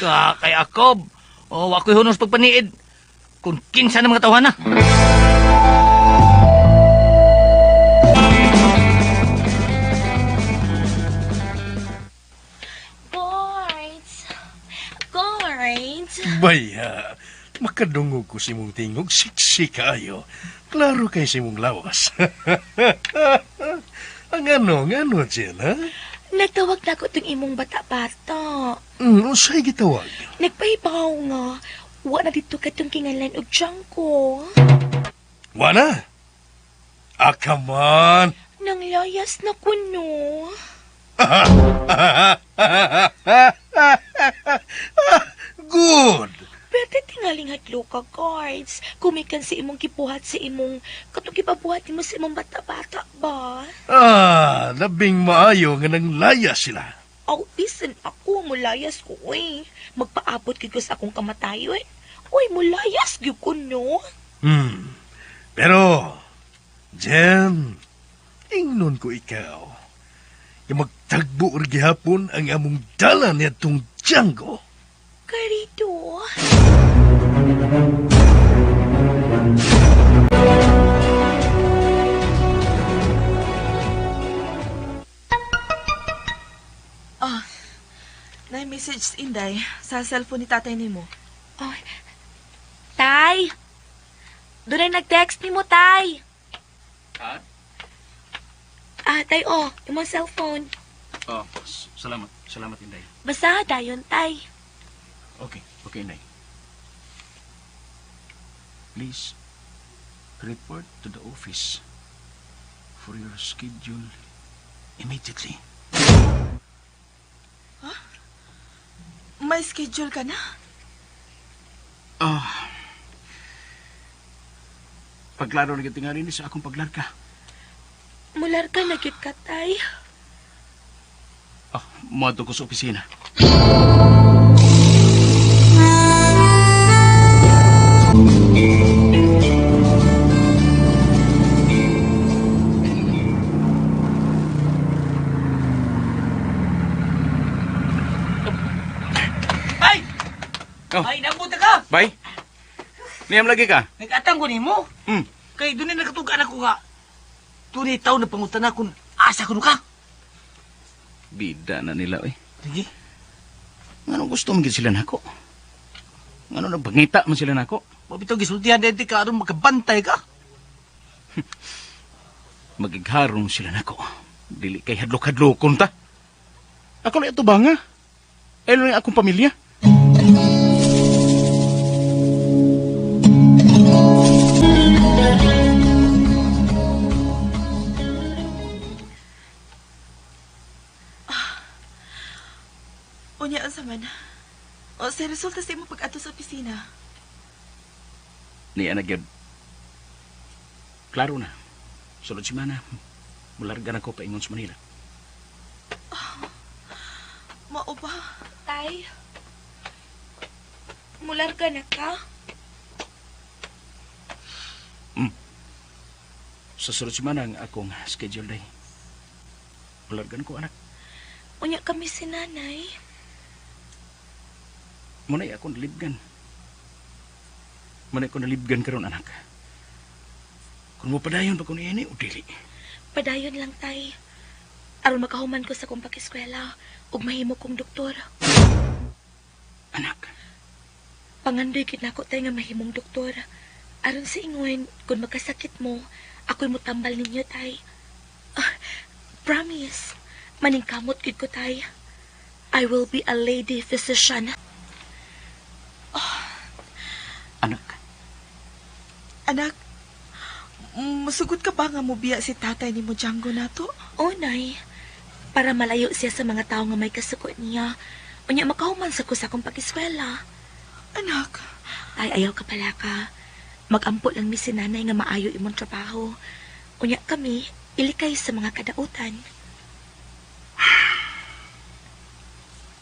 Ah, kay Akob. O, wa ko'y hunos pagpaniid. Kung kinsa ng mga tawhana. Guards! Guards! Baya, makadungog ko si mong tingog, siksi kaayo. Klaro kay si mong lawas. Ang ano, Jen, ha? Nagtawag na ko itong imong bata-bata. Unsay gitawag? Nagpahibaw nga. Wa na dito katong kingalan og Django. Wa na? Ah, come on! Nanglayas na ko, no. Good! Pwede tingaling hadlo ka, guards. Kumikan sa imong gibuhat sa imong, katong gipabuhat nimo sa imong bata-bata ba? Ah, labing maayo nga nanglayas sila. Aw, bisan ako, mulayas ko, uy. Magpaabot gyud ko sa akong kamatayon. Uy, mulayas gyud ko, no? Pero, Jen, ingnon ko ikaw. Nga magtagbo or gihapon ang among dala niadtong Django. Karito. Ah, na-message si Inday sa cellphone ni tatay nimo. Oh, tay! Doon ay nag-text nimo, tay. Ha? Ah, tay, oh, imong cellphone. Oh, salamat. Salamat, Inday. Basta dayon, tay. Okay, okay, Inday. Please, report to the office for your schedule immediately. Huh? May schedule ka na? Ah. Pagklaro na gyud tingali ni sa akong paglarga. Mular ka na gyud ka, tay. Ah, moadto ko sa opisina. Ay! Oh. Ay, nabuta ka! Bay. Niyam lagi ka. Nag-atang ko nimo. Kay doon na nakatugaan ako nga. Tunay taon na pangutan na kung asa kuno ka. Bida na nila oy. Sige. Nganong gusto man gyud sila nako? Ngano nagpangita man sila nako? Mabitaw gisultihan dito ka aron makabantay ka. Magigharong sila nako. Dili kay hadlok-hadlokon ta. Ako lang ito ba nga? Ay lang akong pamilya. Unya, unsa man? O, sa resulta sa imong pag-ato sa opisina. Niya na gyud. Klaro na. Sulod semana, mularga na ko paingon sa Manila. Mao ba? Tay, mular ka na ka? Sa sulod semana ang akong schedule day. Mularga na ko anak. Unya kami si nanay. Muna'y ako nalibgan. Muna'y ako nalibgan karon anak. Kung mo padayon pa ko niini o dili. Padayon lang, tay. Aron makahuman ko sa kong pag-eskwela ug mahimo kong doktor. Anak. Pangandoy gid nako tay nga mahimong doktor. Aron sa ingon, kung magkasakit mo, ako'y mutambal ninyo, tay. Ah, promise, maningkamot gid ko, tay. I will be a lady physician. Anak. Anak, masugot ka ba nga mobiya si tatay ni mo Django nato? Oh, nay. Para malayo siya sa mga tao nga may kasuko niya. Unya makahuman sa ko sa akong pag-eskwela. Anak. Ay, ayaw ka pala ka. Magampo lang mi si nanay nga maayo imong trabaho. Unya kami, ilikay sa mga kadautan.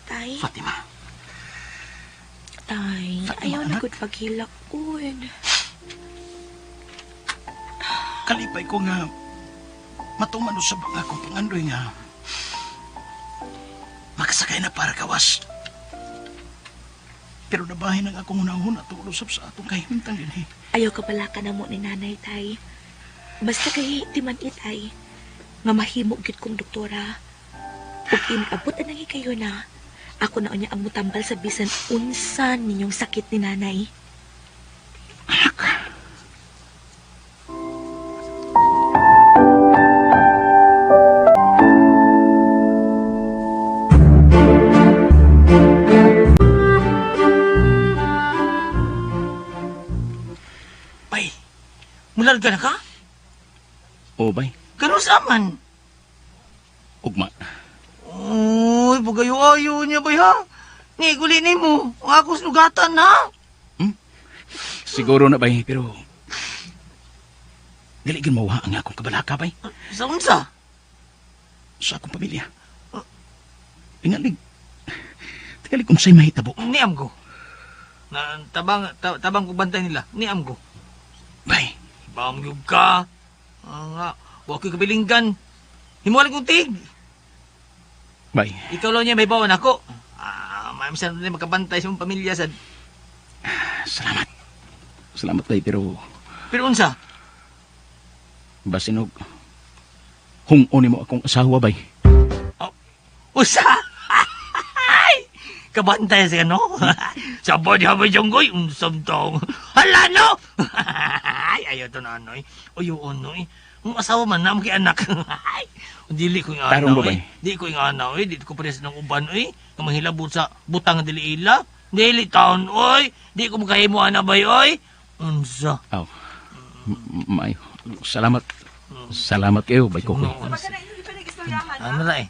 Tay. Fatima. Tay, Fatima, ayaw na anak. gud paghilak kun. Kalipay ko nga matuman usab ang akong pangandoy nga makasakay na para kawas. Pero nabahin ang akong hunahuna tungod usab sa atong kahimtang dinhi. Ayaw ka pala ka na mo ni nanay, tay. Basta kay timan itay, nga mahimo gyud kong doktora. Ug inabot anang kayo na, ako na unya ang mutambal sa bisan unsa ninyong sakit ni nanay. Bay, mularga na ka? O bay, Ganun sa man. ugma. Uy, pagayo-ayo niya bay ha? Ni, guli ni mo. Ang ako sugatan ha? Siguro na bay, pero dili gyud mawa ang akong kabalaka bay Sa unsa? sa akong pamilya. Tingali. Tingali kung sa'y mahitabo. Niam ko. Na, tabang, tabang ko bantay nila. Niam ko. Bay. Bam gyud ka. Ah, nga. Wa ko'y kabilinggan. Himuwalay kong tig. Bay. Ikaw lang niya may bawon ako. Ah, may misan na makabantay sa mong pamilya sad. Salamat. Salamat bay, pero Pero unsa? basinog hung-o mo akong asawa bay. Usa! Ay! Kabantay sa no? Sa body habay jonggoy, unsam tong. Hala no! Ay, ayaw to na anoy. Uyo onoy. Ang asawa man na kay anak. Ay, dili ko yung Tarong ano, ba, bay? eh. Di ko yung ano, eh. Di ko pares ng uban, eh. Nga manghilabot sa butang nga dili ila. Dili taon, oy. Di ko makahimo ana bay, oy. Unsa? Aw. Maayo. Salamat. Salamat kayo, bay Kokoy. Baka na inyo pa nag-istoryahan, ha? Ano ra eh.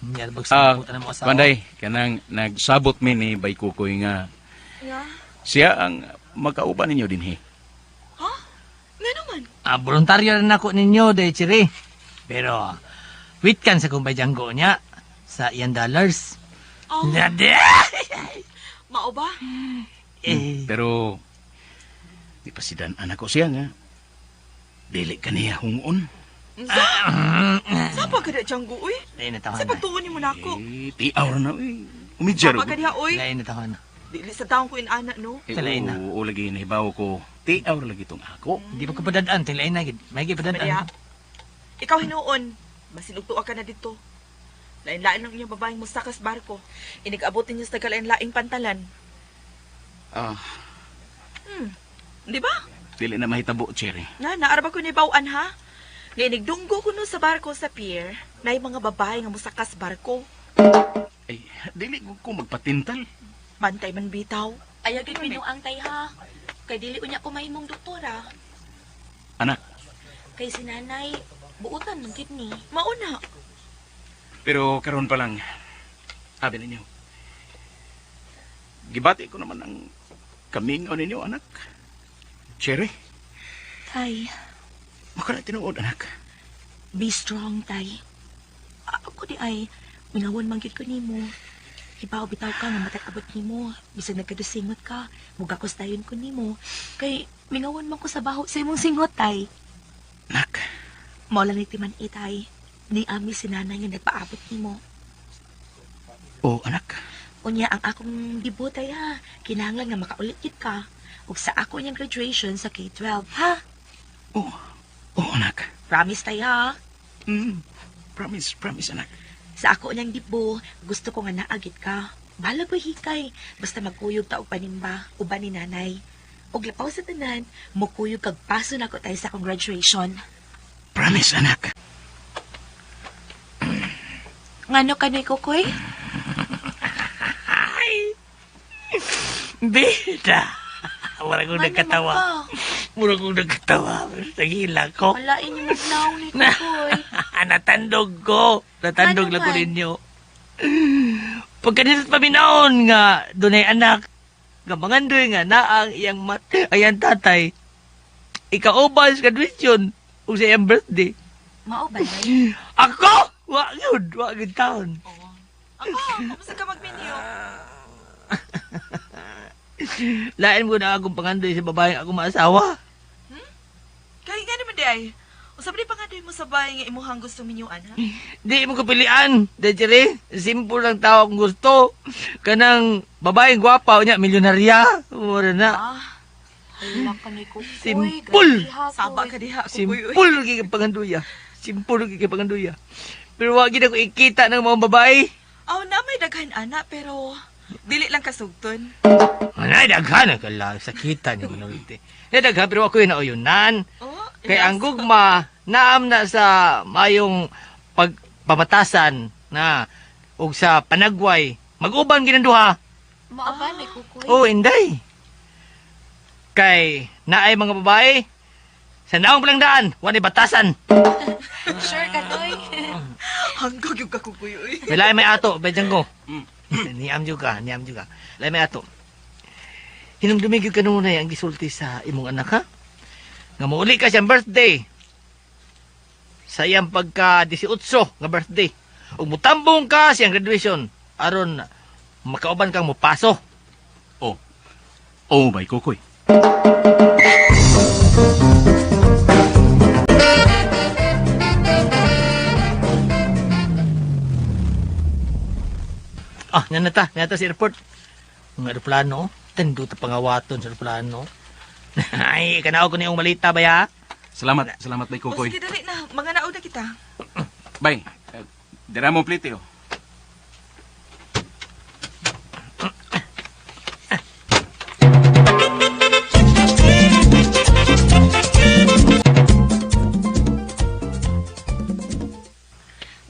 Niya bag Ah, sa na mo asawa. Panday, kanang nagsabot mi ni Bay Kukoy nga Nga? siya ang makauban ninyo dinhi. Ha? Nga naman. Ah, voluntaryo na nako ninyo, day chiri. Pero, wait kan sa kumbay Django niya sa iyang dollars. Oh, Nade! mao ba? Eh, Pero di pa sidan anak ko siya nga. Dili kaniya hungon. Unsa? Sapa ka na, Django, uy? Lain na taon Sa na. pagtuon nimo nako. Eh, tiaw ra na uy. Umidya Sapa ka diha, uy. Lain na taon na. Dili sa taong ko inana, no? Eh, Talain na. oo, lagi nahibaw ko. Tiaw ra lagi tong ako. Di pa ko padadaan, ting lain na gid. May gid Maria, padadaan. ikaw hinuon. Basin og tuwa ka na dito. Lain-lain ang inyong babaeng musakas barko. Inigabot ninyo sa tagalain-laing pantalan. Ah, Di ba? dili na mahitabo, Cherry. Na, naaraba ko ni Bawan ha? Nga inigdunggo ko no sa barko sa pier, na mga babae nga musakas barko. Ay, dili ko ko magpatintal. Bantay man bitaw. Ayaw gid pinuang tay ha. Kay dili unya ko mahimong doktora. Anak, Kay si nanay, buutan man gid ni. Mauna. pero karon pa lang, abi ninyo. Gibati ko naman ang kamingaw ninyo, anak. Cherry, Tay, maka na tinuod, anak. be strong tay. Ako di ay mingawan man gyud ko nimo. Ibaw bitaw ka nga matag abot nimo, bisag nagkadusingot ka, mugakos dayon ko nimo. Kay mingawan man ko sa baho sa imong singot tay. Anak, Mao lang ni timan itay. Ni ami si nanay nga nagpaabot nimo. oh, anak. Unya ang akong debut ay ha, kinahanglan nga makaulit gid ka. Ug sa ako niyang graduation sa K-12, ha? Oh, oh, anak. Promise tay ha. Promise, promise, anak. Sa ako niyang debut, gusto ko nga naagit ka. Bahala ko hikay, basta magkuyog ta og panimba, uban ni nanay. Ug lapaw sa tanan, mukuyog kag paso nako tayo sa akong graduation. Promise, anak. Ngano kanoy kukoy? Bida! Mura kong nagkatawa. Mura kong nagkatawa. Nagila ko. Wala inyo magnaong ni kukoy. Natandog ko. Natandog Ano lang ko man? ninyo. Pagka nito paminaon nga, dunay anak, nga mangandoy nga naang iyang mat, ayang tatay, ikauban sa graduation ug sa iyang birthday. Mao ba nay? Ako! Wa yun, wa gyud taon. Ako, kamusta ka magminyo? Lain mo na akong pangandoy sa babaeng ako maasawa. Kay nga naman di ay. Unsa ba di pangandoy mo sa bahay nga imuhang gusto minyuan, ha? Di mo kapilian, Dejere. Simple lang tao akong gusto. Kanang babaeng gwapa, unya, milyonarya. Mura na. Ah, Wala kanoy kukoy. Simple. Grabe ha, saba koy. ka diha, kukoy. uy. Simple lagi kay panganduya. Simple lagi kay panganduya. Pero wag gid ako ikita ng mga babae. Aw, na may daghan ana pero dili lang kasugton. Anay daghan ang kala sakita ni Manolite. Nay daghan pero ako yun nauyunan. Oh, Kay ang gugma naam na sa mayong pagpamatasan na ug sa panagway. Mag-uban ginanduha. Mao ba nay kukoy? Oh, inday. Kay naay mga babae sa naong palang daan, wala batasan. Sure ka toy. Hanggag yung kakukuy, uy. May lain may ato, bedyan ko. Niam juga, niam juga. Lain may ato. Hinumdumi gyud kanunay ang gisulti sa imong anak ha. Nga mouli ka siyang birthday. Sa iyang pagka 18 nga birthday. Ug mutambong ka siyang graduation aron makauban kang mopaso. Oh. Oh, Bay Kukoy. Ah, nga na ta, nga ta sa airport. Mga aeroplano, tendo ta pangawaton sa aeroplano. Ay, kanaw ko niyong malita ba ya? Salamat, salamat, Bay O, Kukoy. sige, dali na. Mga naod na kita. Bay, dira mo plite, oh.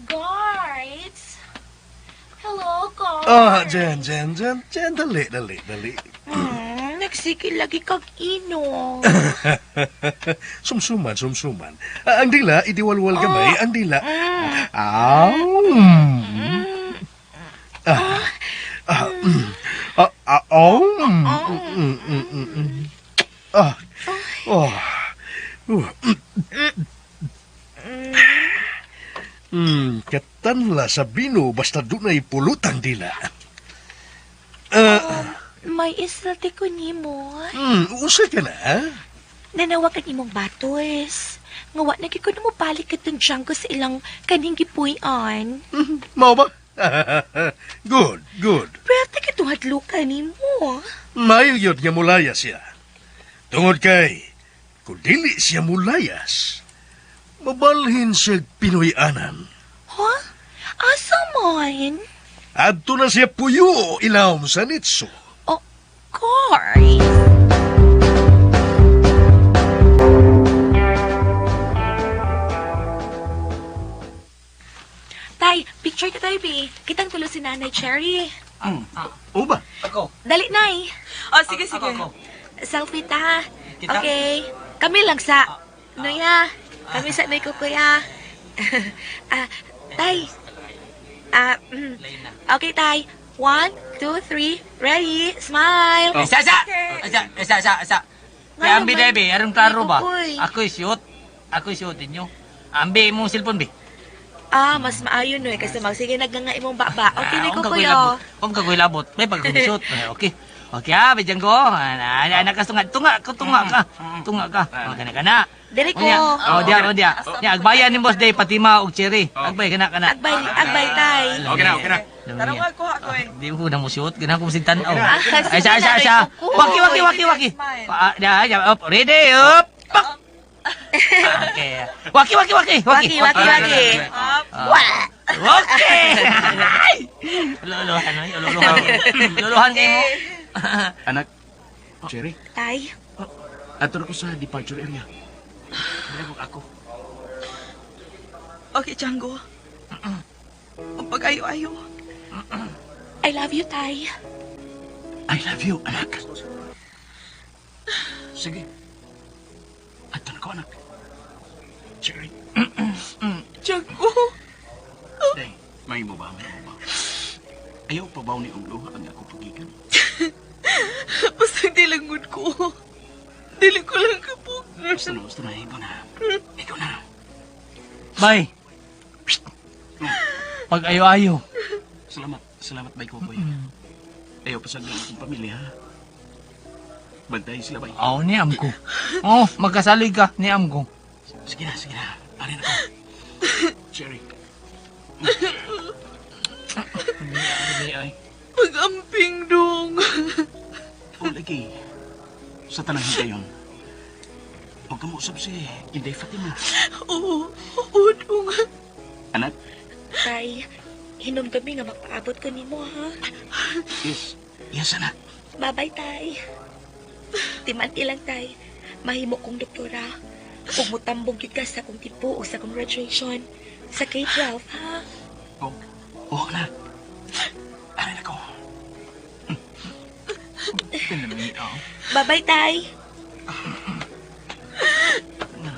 Guards! Hello, guards! Ah, Jen, Jen, Jen, Jen, dali, dali, dali. Nagsigil lagi kag inom. Sumsuman, sumsuman. Ah, ang dila, idiwalwal gamay, ang dila. Ah, Ah, oh. Mm, mm, mm, mm, mm. Ah. Oh. Katanla sa bino basta dunay pulutang dila. May isulti ko nimo. Usa ka na, ha? Nanawag ang imong batos. Nga wa na gyud ko na mobalik katong Django sa ilang kaning gipuy-an. Mao ba? Good, good. Pwerte ka tuhadlukan nimo. Maayo yun nga mulayas siya. Tungod kay, kung dili siya mulayas, mabalhin siya Pinoy-anan. Ha? Asa man? Adto na siya puyo ilawom sa nitso. Oh, Koy. Tay, picture ka tayo, Bi. Kitang tulo si Nanay Cherry. O ba? Ako. Dali, Nay. Oh, sige, sige. Ako, ako. Selfie ta. Kita? Okay. Kami lang sa... Noya. Kami sa Noy Kukuya. Ah, tay. Ah, Okay, tay. 1, 2, 3. Ready? Smile. Isa, isa! Isa, isa, isa, isa. Nga Kaya ambi naman. debe, arong klaro ba? Ay, kukoy. Ako'y shoot. Ako'y shoot ninyo. Ambi imong cellphone, bi. Ah, mas maayo no eh. Kasi magsige nagnganga imong baba. Okay, Noy Ah, kung Kukuya. kagoy labot. Kung kagoy labot, may pagkumisot. Okay. Okay, ah, bidyan ko. Ana, ana, kas tunga, tunga, ko tunga ka. Tunga ka. Okay na kana. Diri ko. Unya, oh, diya, oh, diya. Nya, agbayan ni Boss Day, Fatima ug Cherry. Agbay kana kana. Agbay, agbay, tay. Okay na, okay na. Tara nga, kuha ko eh. Di ko na mo shoot, ganahan ko mo tan-aw. Ah, Ay, sige isa, isa, na, isa. Noy Kukoy. Waki, waki, waki, waki. Smile. Ah, diya, diya, up, ready, up. Pak. Okay. Waki, waki, waki, waki. Waki, waki, waki. Up. Wah! Okay. Luluhan, ay, luluhan. Luluhan kayo mo. Anak, Cherry, Tay, ato na ko sa departure area. Ako. Okay, Django. Ang pag-ayo-ayo. I love you, Tay. I love you, anak. Sige. Ato na ko, anak. Cherry. Django. Day, may mo ba? May mo ba? Ayaw pa ba ni og luha ang ako pagikan? Basta hindi langod ko. Dili ko lang kapog. Gusto na, gusto na. Ikaw na. Ikaw na. Bye. Pag ayo-ayo. Salamat. Salamat, bay Kokoy. Ayaw pa sa akong pamilya, ha? Bantay sila, bay. Oh, niam ko. Oh, magkasalig ka, niam ko. Sige na, sige na. Arin ako. Cherry. Ay. Pag-amping dong. Oh, lagi. Sa tanang higayon. Huwag ka mausap si Inday Fatima. Oo, oo, dong. Anak, Tay, hinumdumi nga magpaabot ko nimo, ha? yes. Yes, anak. Bye-bye, Tay. Timan ilang, Tay. Mahimo kong doktora. Ug mutambog gyud ka sa akong tipo o sa akong graduation. Sa K-12, ha? Oh, oh anak. Arin ako. Bye-bye, Tay.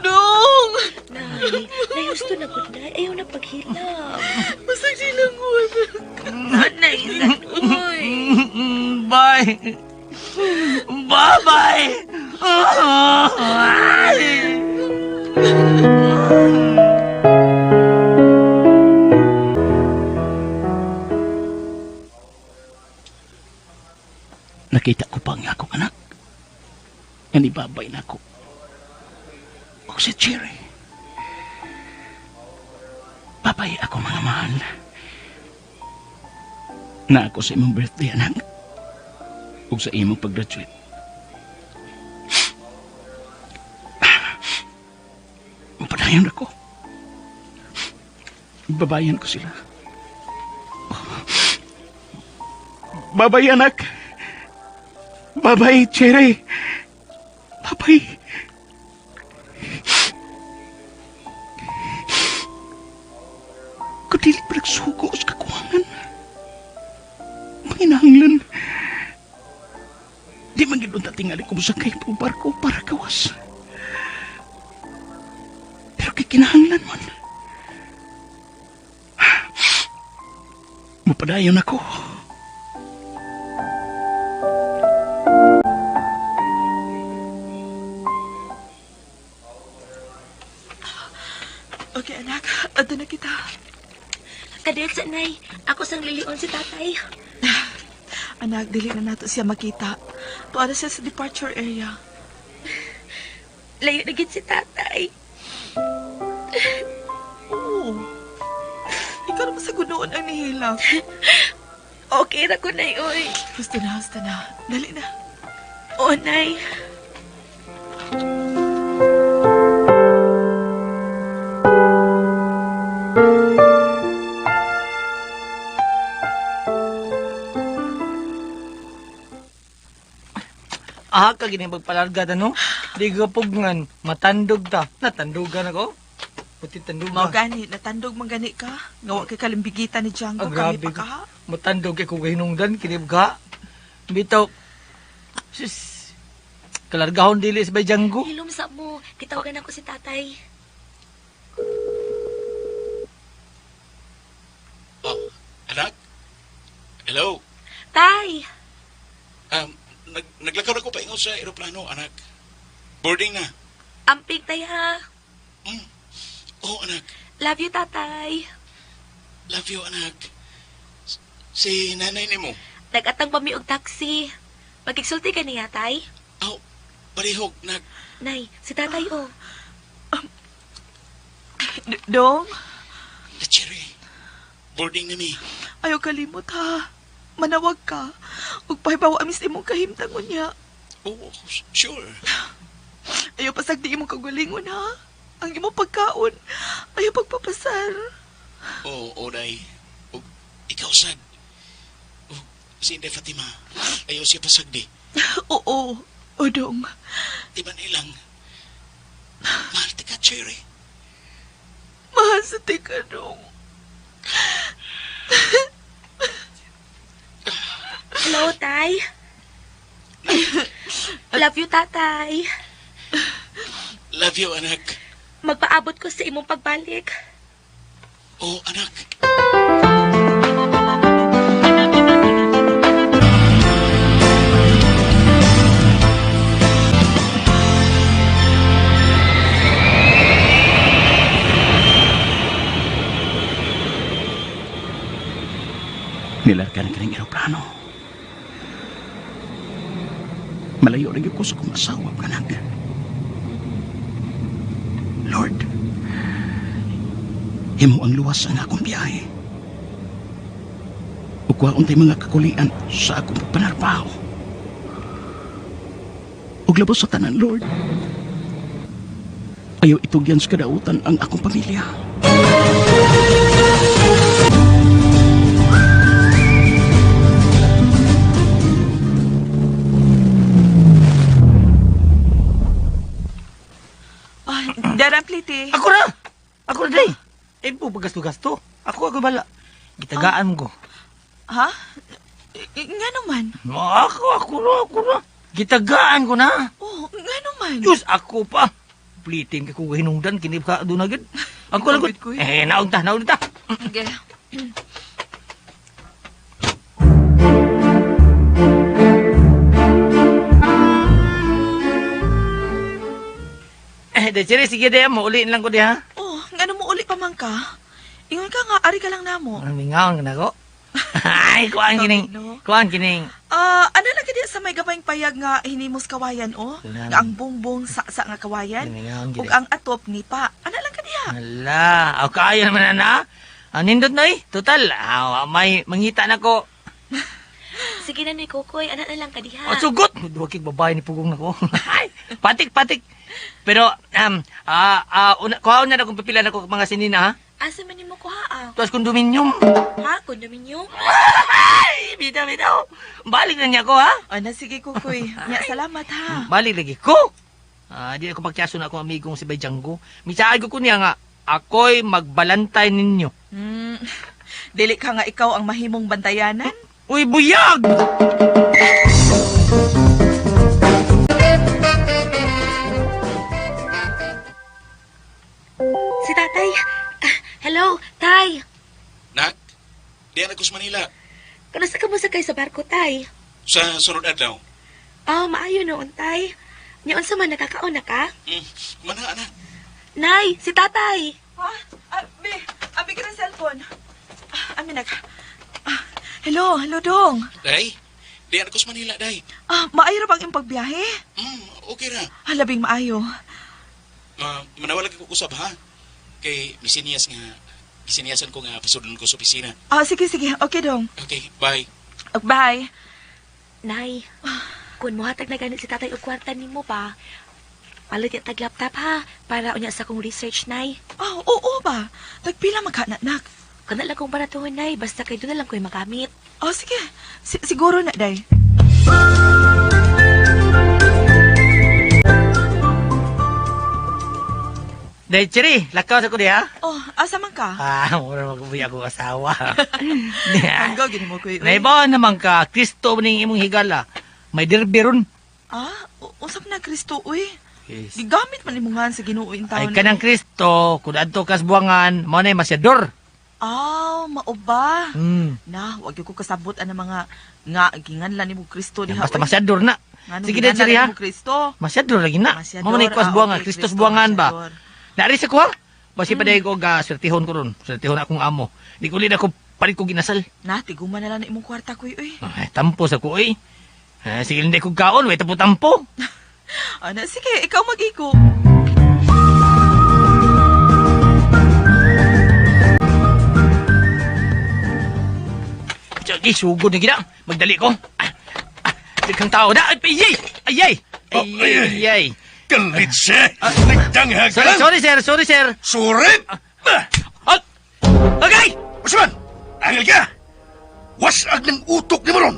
Dong! Nay, nay, gusto na gud, Nay. Ayaw na paghilab. Basta di langod. Nay, uy. Bye. Bye-bye. Nakita ko pa ang akong anak. Nga nibabay na ako. O si Cherry. Babay ako mga mahal. Na ako sa imong birthday, anak. Ug sa imong pag-graduate. Padayon ako. Babayan ko sila. Babay, anak. Babay, Cherry. Babay. Kung dili pa nagsugo sa kakuwangan, manginahanglan. Di man gid unta tingali ko mosakay pa og barko para gawas. Pero kay kinahanglan man. Mupadayon ako. Okay, anak. Ato na kita. Kadiyot sa nay, ako sang lilion si tatay. Anak, dili na nato siya makita. Tuwa na siya sa departure area. Layo na gid si tatay. Oo. Ikaw naman sa gunoon ang nihilak. Okay ra ko, nay, oy. Gusto na, gusto na. Dali na. Oo, nay. Ah, ka gini magpalarga ta no? Di ka pugngan, matandog ta. Natandugan ako. Puti tanduga. Mao gani, natandog man gani ka. Nga wa kay kalimbigitan ni Django, Ah, kami grabe pa ka. Matandog kay kung hinungdan, kinib ka. Bitaw, sus, kalargahon dili sa bay Django. Hilom sa mo, gitawagan ako si tatay. Oh, anak? Hello? Tay! Naglakaw na ko paingon sa eroplano, anak. Boarding na. Amping tay ha. Oh, anak. Love you, tatay. Love you, anak. Si nanay ni mo. Nagatang pa mi og taxi. Magigsulti ka niya, tay? Aw, parihog, nak. Nay, si tatay oh. Dong? Cherry, boarding na mi. Ayaw kalimot ha. Manawag ka. Ug pahibaw amis imong kahimtang unya. Oh, sure. Ayaw pasagdi imong kagalingon ha. Ang imong pagkaon. Ayaw pagpapasar. Oh, Oday. Ug ikaw sad. Ug si Inday Fatima. Ayaw siya pasagdi. Oo. O, Dong. Di ba nilang? Mahal ka, Cherry. Mahal sa tika, Dong. Hello, tay. Love you, tatay. Love you, anak. Magpaabot ko sa imong pagbalik. Oh, anak. Nilarga na kining eroplano. Malayo lagi ko sa kong asawa, anak. Lord, himo ang luwas ang akong biyahe. Ug kuhaon tay mga kakulian sa akong pagpanarbaho. Ug labos sa tanan, Lord. Ayaw itugyan sa kadautan ang akong pamilya. Ay, Darang plite. Ako na! Ako na, day! Eh, po, paggasto-gasto. Ako bala. Gitagaan ko. Ha? Nga naman. Ako na. Gitagaan ko na. Oh, nga naman. Diyos, ako pa. Plitin ka kung hinungdan, kinib ka doon agad. Ako lang. Eh, naon ta. Okay. Eh, de, sige, sige, de, mo uliin lang ko di, ha? Oh, nga mo uli pa man ka? Ingon ka nga, ari ka lang namo. Ang mingaon ka na ko. Ay, kuan kining, kuan kining. Ano lang kadi sa may gamayng payag nga hinimos kawayan, oh? Nga ang bongbong sa nga kawayan. Ug ang atop ni pa. Ano lang kadiya? Ala, aw kaya naman na. Nindot na eh. Total, may mangita na ko. Sige na, Noy Kokoy. Ano na lang kadiha. Oh, sugot! Duwa kig babae ni pugong nako. Ay, patik, patik. Pero, una, kuhaon na akong pipila na ko mga sinina, ha? Asa man nimo kuha, ah? Tuwas kondominium. Ha? Kondominium? Ay, bitaw, bitaw. Balik na niya ko, ha? Ana, sige, Kukoy. Nya, salamat, ha? Balik lagi ko. Di ako pagkyaso na akong amigong si Bay Django. Misaag ko niya nga, ako'y magbalantay ninyo. Dili ka nga ikaw ang mahimong bantayanan? Uy, buyag! Si tatay. Hello, tay. Nak, di na ko sa Manila. Kanusta ka mo sakay sa barko, tay? Sa sunod adlaw. Oh, maayo noon, tay. Nya unsa man nakakaon na ka? Mana, anak. Nay, si tatay. Ha? cellphone. Ah, amin nak. Ah, hello, hello dong. Day, di ako sa Manila, day. Ah, maayo ra bang imong pagbiyahe? Okay ra. Ah, labing maayo. Manawalag ko usab ha. Kay misiniyas nga gisiniyasan ko nga pasudlon ko sa opisina. Ah, sige, sige. Okay dong. Okay, bye. Ah, bye. Nay, kung mohatag na ganit si tatay og kwarta nimo pa, palit ya tag laptop ha, para unya sa akong research, Nay. Ah, oo ba? Tagpila magka nak. Kana lang kong baratuhon, Nay, basta kay doon na lang ko'y magamit. Oh, sige. Siguro na, day. Day, Chiri, lakaw sa ko diha. Oh, asa man ka? Ah, mura magbuhi ako asawa. Hanggaw, gini mo ko. Naibaw naman ka, Kristo ning imong higala. May derby ron. Ah, usap na Kristo, uy. Yes. Gigamit man imong ngan sa Ginoo in Ay taon. kanang Kristo, kung adto kas buwangan, mao na masyador. Ah, mao ba? Hmm. Na, wag gyud ko kasabot ana mga nga ginganlan nimo Kristo diha. Basta uy. masyador na. Nganong Sige, Day, ginganlan Chiri ha. nimo Kristo. Masyador lagi na. Masyador. Mao man kuas Ah, buwangan, okay, Kristos buwangan ba. masyador. Naari sa kuha. Basi pa ko ga swertihon ko ron. Swertihon akong amo. Di ko lin ako palit ko ginasal. Na, tiguma na lang na imong kwarta kuy uy. Ay, tampo sa ko eh. Ay, sige hindi ko kaon, way tampo-tampo. Ana, sige, ikaw mag-igo. Sige, sugod na gina. Magdali ko. Ah, ah, daghang tao na. Ay, ayay! Ayay! Oh, Ayay! Ayay! Kalit siya! Nagdanghag ka Sorry, lang! sorry sir, sorry sir. Sorry! Ah, okay! Usman! Angel ka! Wasag ng utok ni Maron!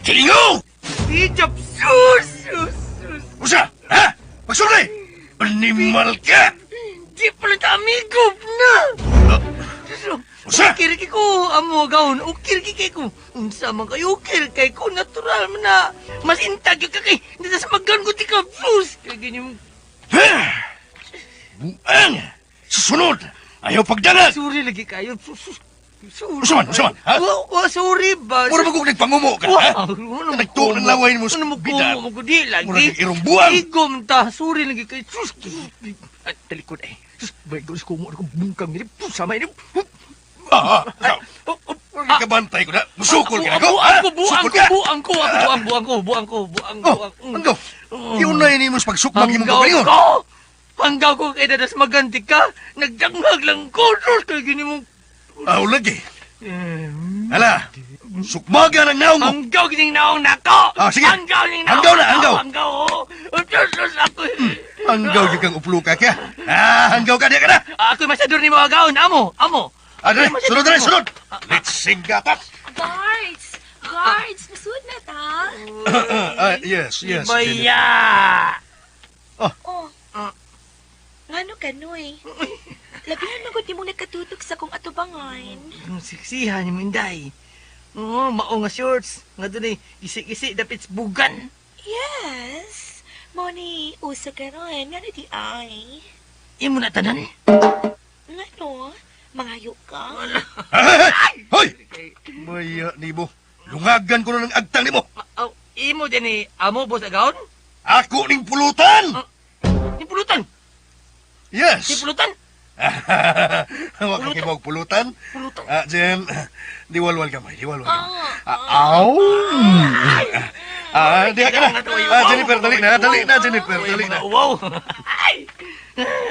Kilingaw! Ijab, sus! Sus! Sus! Usa! Ha? Magsulay! Animal ka! Di pala ta amigo na! Usa! Ukir kay ko, amo gaon. Ukir kay ko. Unsa man kayo, ukir kay ko. Natural man na. Mas intag ka kay. Hindi na sa magan ko ti ka. Sus! Kay ganyan. Buang! Susunod! Ayaw pagdanag! Sorry lagi kayo. Sus! Sus! Sorry. Usa man! Usa man! Ha? Wa, sorry ba? Mura ba kung nagpangumo ka, ha? Nagtuon ang laway mo sa Ano mo bida. kumo mo di lagi. Mura kang irong buwang. Igom ta. Sorry lagi kay. Sus! Ay, talikod ay. Sus! Bay, gusto ko mo ako bungkang ini. Sama ini. Ah, ah, ikaw. Kabantay ko na. Musukol ka na ko. Buang ko, buang Sukol ko, ka. buang ko, ako buang, buang ko, buang ko, buang, Oh, buang. hanggaw. Iunay ni mo sa pagsukmag imong Hanggaw kaugalingon. ko! Hanggaw ko kay dadas maganti ka. Nagdanghag lang ko. Sus, kay gini mong... Aw, lagi. Hala, sukmaga ng naong mo. Hanggaw gining naong nako! Ah, sige. Hanggaw ning naong Hanggaw na, nako! hanggaw. Hanggaw, oh. Sus, sus, ako. Hanggaw gyud kang upluka ka. Ah, hanggaw ka diya ka na. Ako'y masyador ni mga gaon. Amo, amo. Ah, dali, Ako'y sunod, dali, masyador sunod. Let's sing gatas. Guards! Guards! Nasud na ta? Ah, yes, yes. Baya! Oh. Ngano ka, Noy? Labi na magod ni mong nagkatutok sa kong atubangan. Ang siksihan ni Minday. Oo, mao nga shorts. Nga doon ay isi-isi dapit sa bugan. Yes! Mo ni uso karon, ngano di ay? Imo na tanan. Ngano? Mangayo ka? Ay, hoy! Maya nimo. Lungagan ko na ng agtang nimo. Aw, imo din ni amo boss agaon? Ako ning pulutan. Ni pulutan. Yes. Ni pulutan. Wa ka kay pulutan. Pulutan. Ah, Jen, diwalwal kamay, diwalwal kamay. Ah, aw. Ah, diha ka na. Ah, Jennifer, dali na, dali na, Jennifer, dali na. Wow. Ay!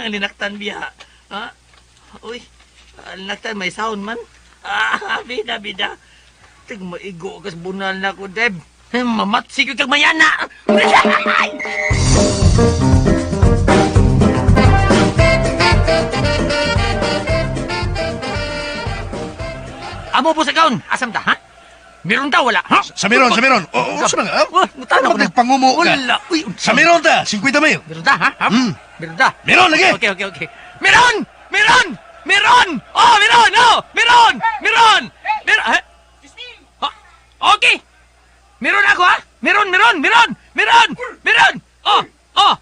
Ang linaktan biya. Ha? Uy, ang linaktan may sound man. Ah, bida bida. Tig maigo kas bunal na ko, Deb. Mamatsi ko kag mayana. Amo po sa kaon. Asam ta, ha? Meron ta wala, ha? Sa meron, sa meron. Oo, sa mga. Mutana ko na. Nagpangumo ka. Wala. Uy, Sa meron ta, 50 mil. Meron ta, ha? Ha? Hmm. Meron ta. Meron lagi. Okay, okay, okay. Meron! Meron! Meron! Oh, meron! Oh, meron! Meron! Meron! Ha? Ha? Okay. Meron ako, ha? Meron, meron, meron! Meron! Meron! Oh, oh!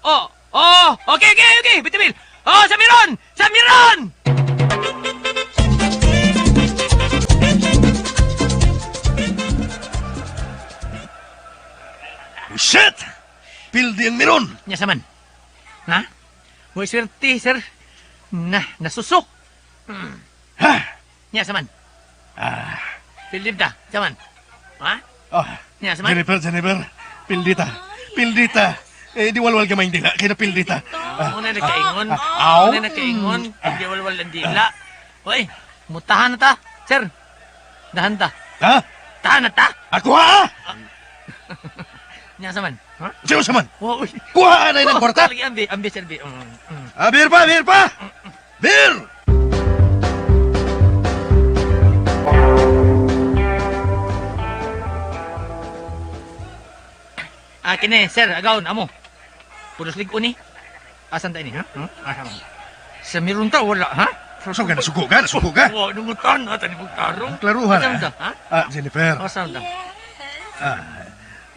Oh, oh! Okay, okay, okay! Bitimil! Oh, sa meron! Sa meron! Shit! Pildi ang meron. Nya saman. Ha? Way swerte, sir. Na, nasusok. Ha? Nya saman. Ah. Pildim ta, saman. Ha? Oh. Nya saman. Jennifer, Jennifer. Pildita. Pildita. Eh, di walwal gamay dila. Kaya na pildita. Una nagkaingon. Aw. Una nagkaingon. Hindi walwal ang dila. Hoy, mutahan na ta. Sir, dahan ta. Ha? Tahan na ta. Ako ha? Nya saman. Ha? Siyo saman. Wow. Kuha na ng kwarta. Lagi ambi, ambi sir, bi. Ah, beer pa, beer pa. Beer! Ah, kini, sir, agaw amo. Pulos lig ni. Asan ta ini, ha? Asan? Sa meron ta wala, ha? So ka, nasuko ka, nasuko ka. Wa nungutan ha tani mong tarong. Klaruhan Asan ha. ta, ha? Ah, Jennifer. Asan ta? Ah,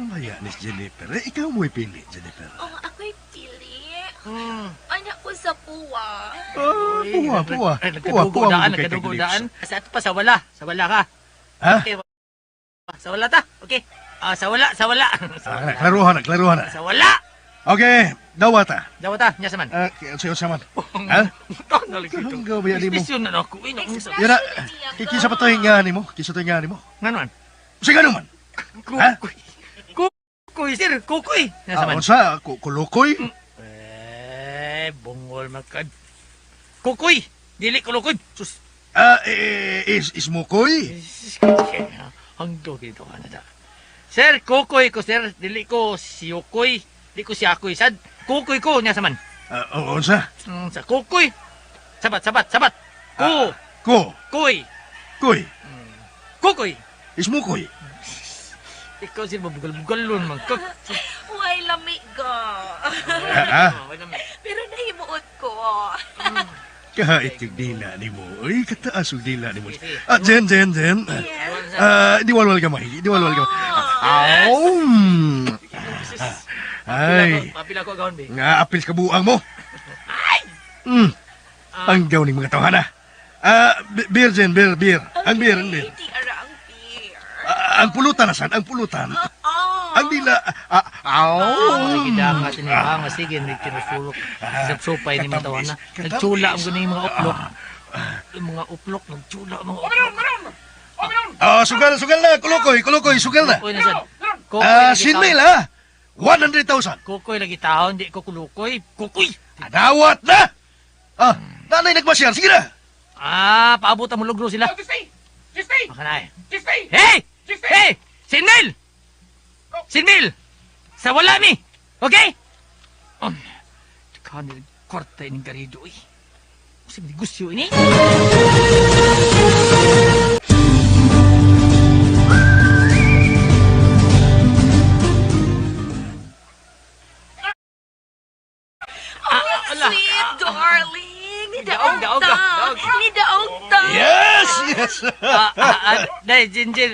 maya ni Jennifer. Eh, ikaw mo'y pili, Jennifer. Oh, ako'y pili. Anak ko sa puwa. Ah, puwa, puwa. Ay, Puwa, nagkadugo puwa. daan, mo kay nagkadugo Kagilips. daan. Sa ato pa, sa wala. Sa wala ka. Ha? Okay. Sa wala ta. Okay. Ah, sa wala, sa wala. Sa Ah, wala. klaruhan na, klaruhan na. Sa wala. Okay, dawata. Dawata, nya saman. Ah, siyo saman. Ha? Mutan na lagi ito. Ang gabi ani mo. Ispisyon na ako. Uy, naku, sa- Yan na, kisa pa to yung nga ni mo. Kisa to yung nga ni mo. Nga naman. Sige naman. Ha? Kukoy. Kukoy, sir. Kukoy. Nya Ah, saman. unsa? Kulukoy? Eh, bungol makad. Kukoy. Dili kulukoy. Sus. Ah, eh, is, ismukoy? Hanggaw dito ka na da. Sir, kukoy ko, sir. Dili ko siyukoy. Dili ko siyakoy. Sad, kukoy ko. Nya saman. Ah, unsa? Sa kukoy. Sabat, sabat, sabat. Ku, Ko, kuy, kuy, kukoy. ismukoy. Ikaw sir, mabugal-bugalon man ka. Way lami ga. Ah, ah. Pero nahimuot ko. Kahit yung dila ni mo. Ay, kataas yung dila ni mo. Ah, Jen, Jen, Jen. Ah, di walwal gamay. Di walwal gamay. Aw! Ay, Papila ko agawon, be. nga apil ka buang mo. Mm. Ang gaw ning mga tawhana. Ah, beer, Jen, beer, beer. Ang beer, ang beer. Di ara ang beer. Ah, ang pulutan na san, ang pulutan. Ang dila, ah, aw. Ay, gidanga sinibang, sige, nagtinusulok. Sa supay ni mga tawana. Nagtsula ang ganun yung mga uplok. Yung mga uplok, nagtsula ang mga uplok. Ah, sugal, sugal na, kulukoy, kulukoy, sugal na. Kukoy na sad. Kukoy Ah, lagi sinmail taon. ha. 100,000. Kukoy lagi taon, di ko kulukoy. Kukoy! Adawat na! Ah, nanay nagmasyar, sige na. Ah, paabot ang mulugro sila. Baka na eh. Hey! Hey! Sinmil! Sinmil! Sa wala mi! Okay? Um, kanil kwarta ining garido eh. Kasi negosyo ini. Oh, sweet darling. Ni daog Daog, daog ta. ka, daog. Ni daog ta. Yes, yes. Dai, Jin, Jin,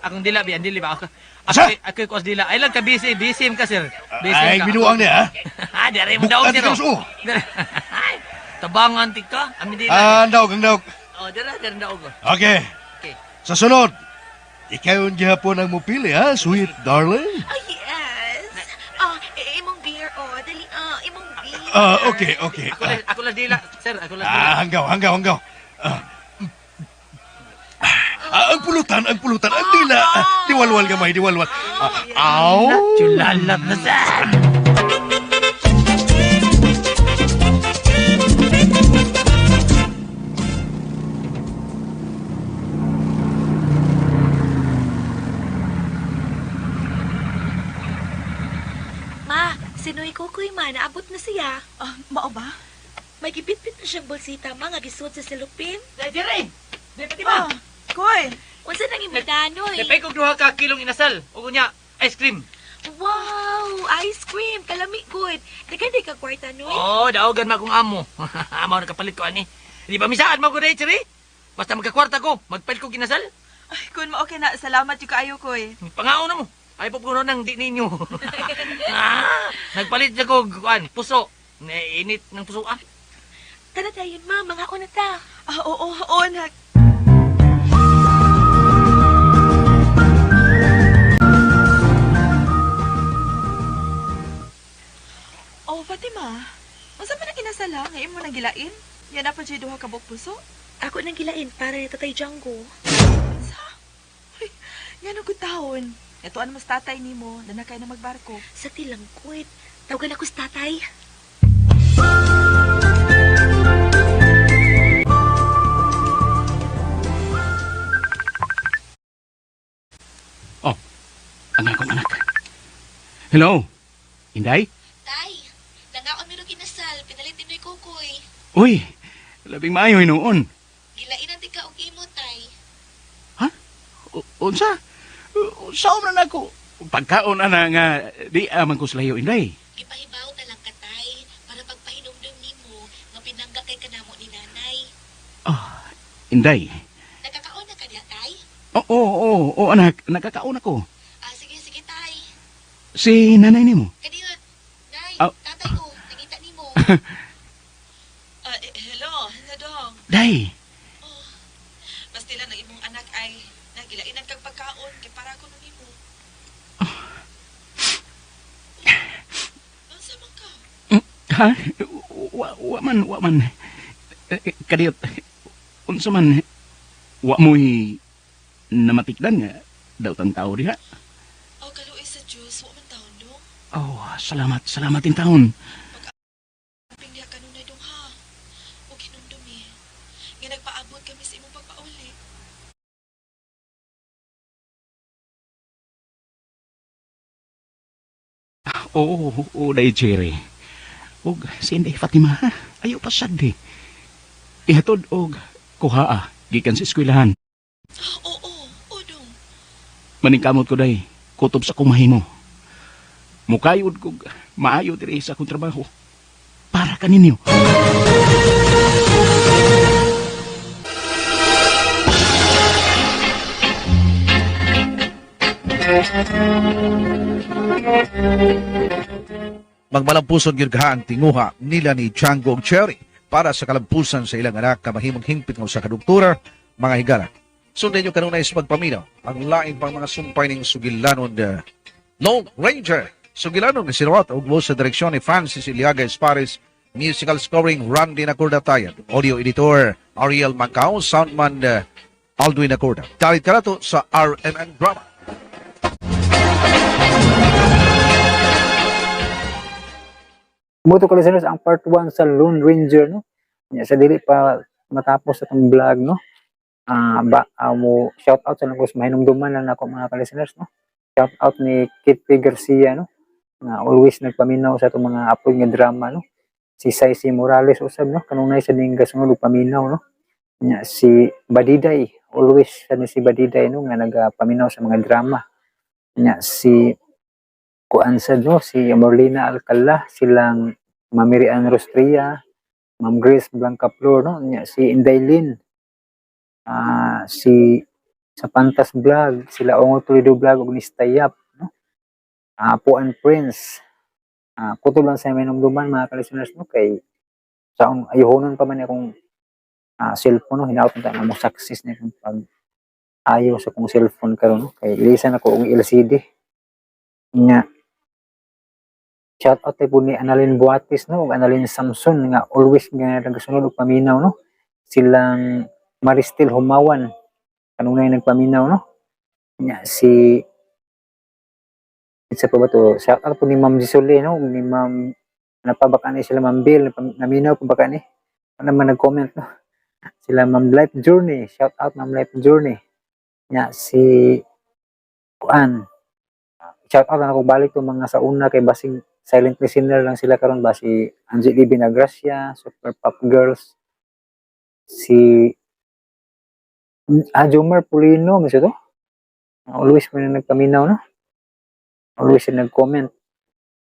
akong dila, bi, ang dili ba? Ako, Asa? ako, ako kuas dila. Ay lang ka, busy, busy ka, sir. Busy Ay, ka. binuang niya ha. Ah, dari mo daog, Bukan sir. terus, oh. Dari. Tabangan tika, ami dila. Ah, ang daog, ang daog. Oh, dara, dara daog. Okay. Okay. Sa sunod, ikaw ang gihapon ang mupili ha, sweet darling. Oh, yes. Ah, eh, imong beer oh. Dali ah, imong beer. Ah, okay, okay. Ako lang, ako lang dila, sir, ako lang dila. Ah, hanggaw, hanggaw, hanggaw. Ah. Ah, ang pulutan, ang pulutan, ang dila. Ah, diwalwal gamay, diwalwal. Ah, aw. Chulalap na sir. Ma, sinoy kukoy ma, naabot na siya. Ah, mao ba? May gibitbit na siyang bolsita ma nga gisuot sa salupin. Dai, dire. Dai pati ba? Ah, Koy. Unsa nang imutanoy? Dai kog duha ka kilong inasal. Ug unya ice cream. Wow, ice cream, kalami good. Daghan day ka kwarta noy. Oh, daogan ma kong amo. Amo nakapalit ko ani. Di ba misaan mo ko dai, Chiri? Basta magkakwarta ko, magpalit ko kinasal. Ay, kun mo okay na. Salamat yung kaayo, Koy. Pangaon na mo. Ay po puno ng di ninyo. Ah, nagpalit siya ko kuan, puso. Naiinit ng puso ah. Tara tayo ma, mga na ta. Ah, oo, oo, nak. Oh, Fatima. Unsa man ang kinasala nga imo nang gilain? Yan na pa jud duha ka buok puso. Ako nang gilain para ni Tatay Django. Sa? Uy, ngano gud taon? Ito mas tatay nimo, nanakay na magbarko. Sa tilangkwit. Tawagan ako sa tatay. Oh, ang akong anak. Hello, Inday? Tay, nangaon mi kinasal, pinalit ni Kukoy. Uy, labing maayo hinuon. Gilain ang tika og imo, tay. Unsa? Unsa man na ako? Pagkaon ana nga di aman ko sa layo, Inday. Gipahibaw na lang ka, tay, para pagpahinumdum nimo nga pinangga kay kanamo ni nanay. Ah, Inday. Nakakaon na ka diha, tay? Oo, oo, oo, anak, nakakaon ako. Ah, sige, sige, tay. Si nanay nimo. Kadiyot. Nay, Ah. tatay ko, nangita nimo. Ah, eh, hello, nadong. Day, Oh, bastila ng imong anak ay nagilainan kag pagkaon kay para ko nimo. Unsa man ka? Ha? Wa man, wa man. Eh, eh, Kadiyot, unsa man, wa mo'y namatikdan nga daw tang tao diha. Oh, kaluoy sa Dios, wa man taon dong. Oh, salamat, salamat in taon. Ping diha kanunay dong ha. Ug hinumdumi nga nagpaabot kami sa imong pagpauli. Oo, oo, day Jerry. Og si Inday Fatima, ha? Ayaw pa sad di. Ihatod og kuhaa gikan sa eskwelahan. Ah, oo, oo dong. Maningkamot ko day, kutob sa akong mahimo. Mukayod kog maayo diri sa akong trabaho. Para kaninyo. Magmalampuson gyud ka ang tinguha nila ni Django ug Cherry para sa kalampusan sa ilang anak ka mahimong hingpit nga usa ka doktora, mga higala. Sundan nyo kanunay sa pagpaminaw ang lain pang mga sumpay ning sugilanon the Lone Ranger. Sugilanon ni sinuwat og sa direksyon ni Francis Iliaga Espares, musical scoring Randy Nacordatayan, audio editor Ariel Macao, soundman Aldwin Nacorda. Dalit ka sa RMN Drama. Muto ko listeners ang part 1 sa Lone Ranger, no. Nya sa dili pa matapos atong vlog, no. Ah, ba ah, mo shout out sa lang ko sa mahinumduman lang nako mga ka-listeners, no. Shout out ni Kit P. Garcia, no, nga always nagpaminaw sa atong mga upload nga drama, no. Si Sai C. Morales usab, no, kanunay sa ning gasunod og paminaw, no. Nya si Badiday, always sa ni si Badiday, no, nga nagapaminaw sa mga drama. Nya si kuan sad, no, si Morlina Alcala, silang Ma'am Rostria, Ma'am Grace Blancaflor, no, nya si Indaylin, ah, si sa Pantas Vlog, sila Ongo Toledo Vlog ug ni Stayap, no. Ah, Puan Prince. Ah, kutob lang sa minumduman mga ka-listeners, no, kay sa ayuhonon pa man akong cellphone, no, hinaut na mo success na akong pag ayo sa akong cellphone karon, no, kay ilisan ako og LCD. Nya shout out po ni Annalyn Buatis, no, ug Annalyn Samson nga always nga nagasunod og paminaw, no. Silang Maristel Humawan kanunay nagpaminaw, no. Nya si isa pa ba to, shout out po ni Ma'am Gisole, no, ug ni Ma'am napabaka ni sila Ma'am Bill, naminaw pa baka ni ano naman nag-comment, no. Sila Ma'am Life Journey, shout out Ma'am Life Journey. Nya si kuan, shout out na ako balik to mga sa una kay basing silent listener lang sila karon ba, si Angie D. Binagracia, Super Pop Girls, si Jomar Pulino, misa to? Always mo na nagpaminaw, no? Always siya nag-comment.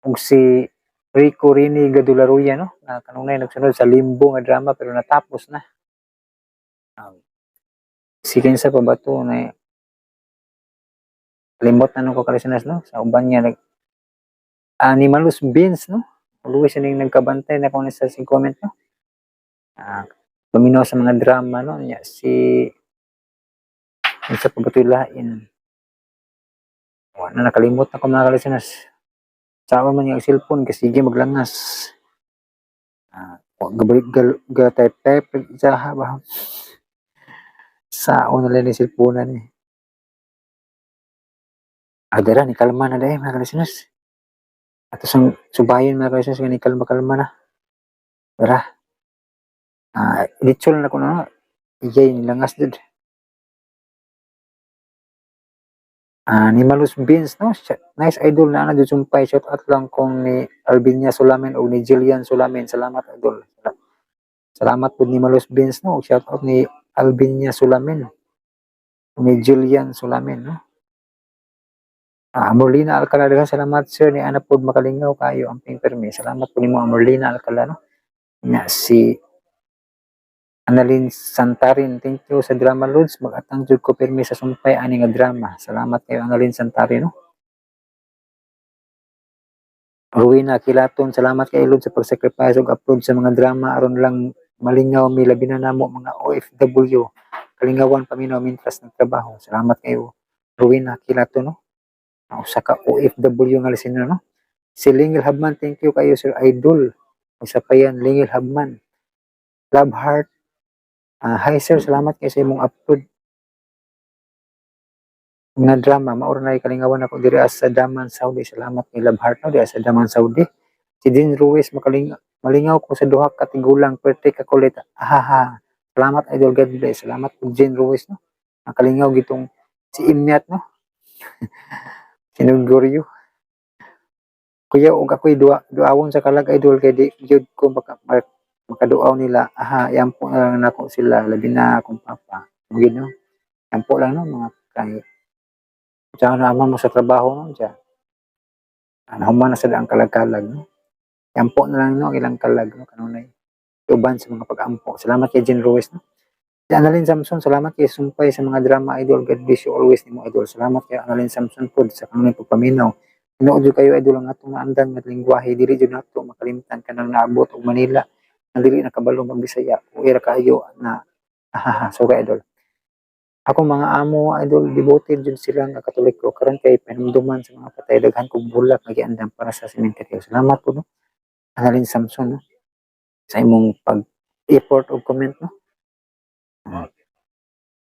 Ug si Rico Rini Gadularuya, no? Na kanunay nagsunod sa Limbo nga drama pero natapos na. Si kinsa pa ba to na limot na nung ko ka-listeners, no? Sa uban niya nag Animalus Beans, no? Always yun yung nagkabantay na kung sa si comment, no? Ah, paminaw sa mga drama, no? Nya, si sa pagkatulain. Wala na, nakalimot na ko mga ka-listeners. Sama man yung cellphone kasi sige maglangas. Ah, wa gabalik gal ga type type sa ba. Sao na lang ni cellphone ni. Ah, dara, ni kalma na dahil, mga listeners. Ato sang subayon, mga listeners, nga ni kalma-kalma na. Dara. Ah, litsol na ko na. Iyay, nilangas dud. Ah, ni Malus Beans, no? Nice, idol na ana jud sumpay. Shout out lang kong ni Albinia Sulamen o ni Jillian Sulamen. Salamat, idol. Salamat po ni Malus Beans, no? Shout out ni Albinia Sulamen o ni Jillian Sulamen, no? Ah, Amorlina Alcala, daghang salamat, sir, ni ana pod makalingaw kayo ang ping permi. Salamat po nimo, Amorlina Alcala, no? Nga si Annalyn Santarin, thank you sa drama, Lods. Mag-atang jud ko pirmi sa sumpay ani nga drama. Salamat kayo, Annalyn Santarin, no? Rowena Kilaton, salamat kay Lods sa pag-sacrifice ug upload sa mga drama aron lang malingaw mi, labi na namo mga OFW. Kalingawan paminaw mintras nagtrabaho. Salamat kayo, Rowena Kilaton, no? Usa ka OFW nga listener, no? Si Lingil Habman, thank you kayo, Sir Idol. Isa pa yan, Lingil Habman. Love Heart. Ah, hi sir, salamat kay sa imong upload nga drama. Maura na kalingawan ako diri sa Daman, Saudi. Salamat kay Love Heart, no, diri sa Daman, Saudi. Si Dean Ruiz, makaling malingaw ko sa duha ka tigulang, perti ka kulit. Ahaha. Salamat, idol, God bless. Salamat po, Dean Ruiz, no. Nakalingaw gitong si Imyat, no. Sinuguryo. Kuya, ug ako'y duawon sa kalag, idol, kay di gyud ko makaduaw nila. Aha, yampo na lang nako sila, labi na akong papa. Mugid, no. Yampo lang, no, mga kay tsaka naman mo sa trabaho, no, diyan. Ano man na sa ang kalag-kalag, no. Yampo na lang, no, ang ilang kalag, no, kanunay. Uban sa mga pag-ampo. Salamat kay Jean Ruiz, no. Si Annalyn Samson, salamat kay sumpay sa mga drama, idol. God bless you always nimo, idol. Salamat kay Annalyn Samson pod sa kanunay pagpaminaw. Tinuod jud kayo, idol, ang atong maandan nga lingwahe, dili jud nato makalimtan kanang naabot og Manila nga dili nakabalo magbisaya o ira kayo na ahaha. So idol, ako mga amo, idol, devoted jud sila nga Katoliko. Karon kay panumduman sa mga patay, daghan kog bulak nga giandam para sa sementeryo. Salamat po, no, Annalyn Samson, no, sa imong pag effort og comment, no.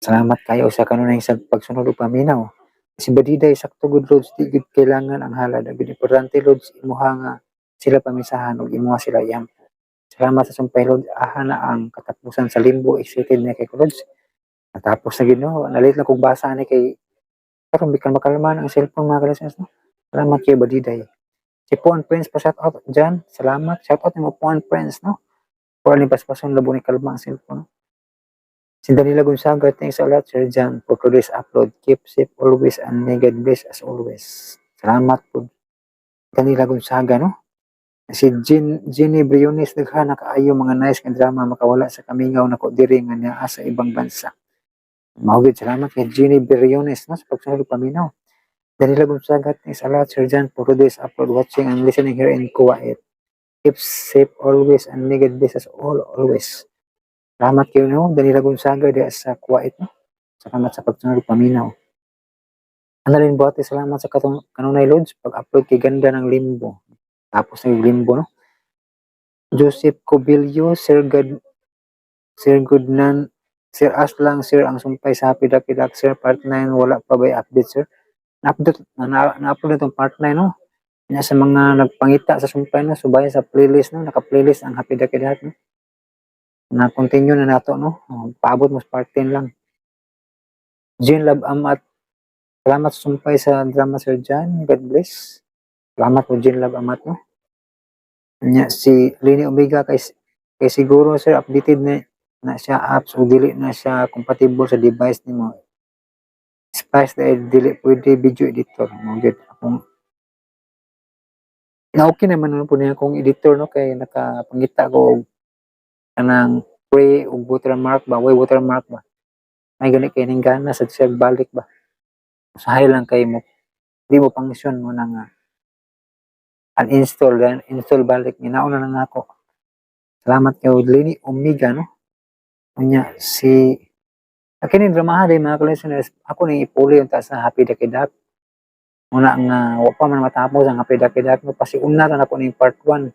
Salamat kayo sa kanunay sa pagsunod ug paminaw. Si Badiday, sakto gud, Lods, di gud kailangan ang halad. Ang importante, Lods, imuha nga sila pamisahan ug imuha sila yampo. Salamat sa sumpay, Lods. Aha na ang katapusan sa Limbo. Excited na kay ko, Lods. Natapos na gid, no. Nalit lang kog basa ni kay karon bikan makalman ang cellphone, mga kalisens, no. Salamat kay Badiday. Si Puan Prince pa shout out dyan. Salamat. Shout out nimo, Puan Prince, no. Puan ni paspason labo ni kalma ang cellphone, no? Si Danila Gonzaga, thanks a lot, Sir John, for today's upload. Keep safe always and may God bless as always. Salamat po, Danila Gonzaga, no? Si Jenny Briones, daghan na kaayo mga nice nga drama, makawala sa kamingaw nako diri nga naa sa ibang bansa. Mahugid, salamat kay Jenny Briones, no, sa pagsunod ug paminaw. Danila Gonzaga, thanks a lot, Sir John, for today's upload. Watching and listening here in Kuwait. Keep safe always and may God bless us all always. Salamat kayo, no, Danila Gonzaga diha sa Kuwait, no. Salamat sa pagsunod ug paminaw. Annalyn Buate, salamat sa kanunay, Lods, pag-upload kay ganda ng Limbo. Tapos na yung Limbo, no. Joseph Cobillo, Sir God, Sir Goodnan, Sir Aslang, Sir, ang sumpay sa Happy Ducky Duck, Sir, part 9, wala pa ba update, sir? Na-update, na-upload na itong part 9, no? Nya sa mga nagpangita sa sumpay, no, subay sa playlist, no, naka-playlist ang Happy Ducky Duck, no? Na-continue na nato, no? Oh, paabot mo sa part 10 lang. Jean Love Amat, salamat sa sumpay sa drama, Sir John. God bless. Salamat po, Jean Love Amat, no? Nya si Lini Omega, kay siguro, sir, updated na na siya apps o dili na siya compatible sa device nimo. Spice dahil dili pwede video editor mo gyud akong na okay naman no po niya akong editor, no, kay nakapangita ko og kanang pre ug watermark ba, way watermark ba, may gani kay ning gana sa siya balik ba, usahay lang kay mo di mo function mo na nga uninstall then install balik. Ginauna na nako. Salamat kay Lini Omega, no. Unya si kini dramaha din, mga listeners, ako ni ipuli yung taas na Happy Ducky Duck. Muna nga wa pa man matapos ang Happy Ducky Duck, no, pasiuna ra nako ning part 1.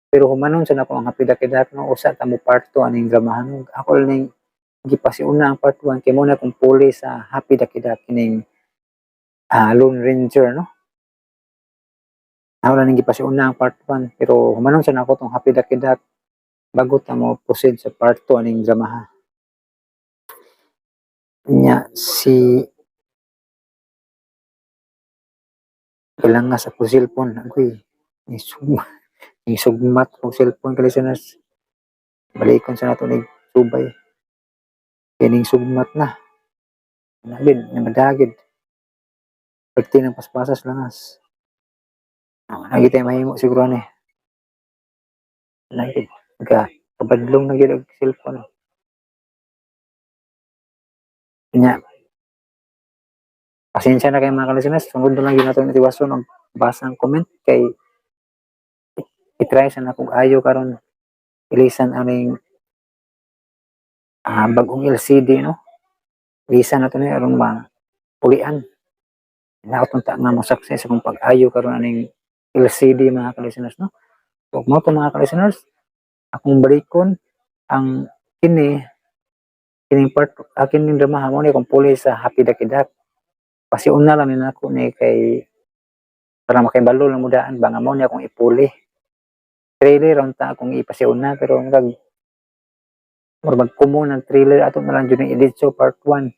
Pero humanon sa nako ang Happy Ducky Duck, no, usa ta mo part 2 aning dramahan, no. Ako ning Gipasiuna ang part 1 kay mao na kung puli sa Happy Dakidak kining Lone Ranger, no? Ako lang gipasiuna ang part 1, pero humanon sa nako tong Happy Dakidak bago ta mo proceed sa part 2 aning dramaha. Nya si kailangan sa akong cellphone, agoy, ni sugma ni sugmat kong cellphone ka, listeners. Balikon sa nato ni subay kining sugmat na nagid na madagid pagti ng paspasas langas. Lagi tayo mahimo siguro ani nagid ga kabadlong na gyud og cellphone nya. Pasensya na kayo, mga ka-listeners, sunod na lang yun nato itiwason og basa ang comment kay i-try sa nakong ayo karon ilisan aning bagong LCD, no? Ilisan na to ni aron ma pulian na nga mo success akong pag-ayo karon aning LCD, mga ka-listeners, no? So mao to, mga ka-listeners, akong balikon ang kini kining part akin ning drama mo ni kung puli sa Happy Dakidak. Pasiuna lang ni nako ni kay para makibalo lang mudaan ba nga mao ni akong ipuli. Trailer ron ta akong ipasiuna, pero murag murag common ang trailer, ato na lang jud ning edit so part 1,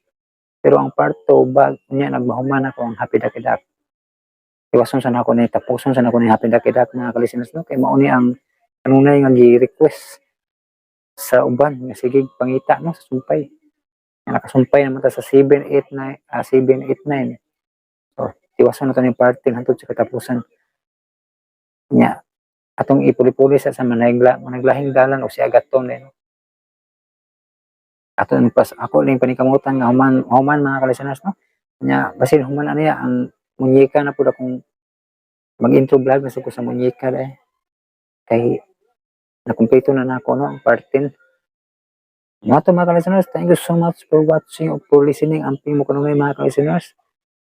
pero ang part 2 bag unya nagmahuman ako ang Happy Dakidak. Iwason sa nako ni, tapuson sa nako ni Happy Dakidak, mga ka-listeners, no? Kay mao ni ang kanunay nga gi-request sa uban nga sige pangita, no, sa sumpay. Nga nakasumpay naman ta sa 789, 789. So tiwason na to ni part 10 hantod sa katapusan nya atong ipuli-puli sa managla managlahing dalan o si Agaton eh, no? Ato pas ako ning panikamutan nga human human, mga ka-listeners, no? Nya basin human ano ya ang munyeka na pud akong mag-intro vlog na ko sa munyeka dai kay nakumpleto na nako, no, ang part 10. Mga to, mga ka-listeners, thank you so much for watching or for listening. Amping mo kanunay, mga ka-listeners.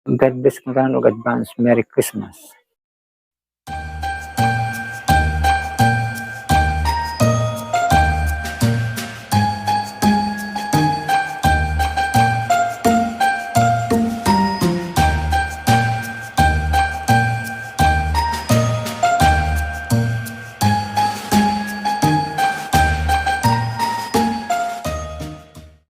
God bless kung tanan ug advance Merry Christmas.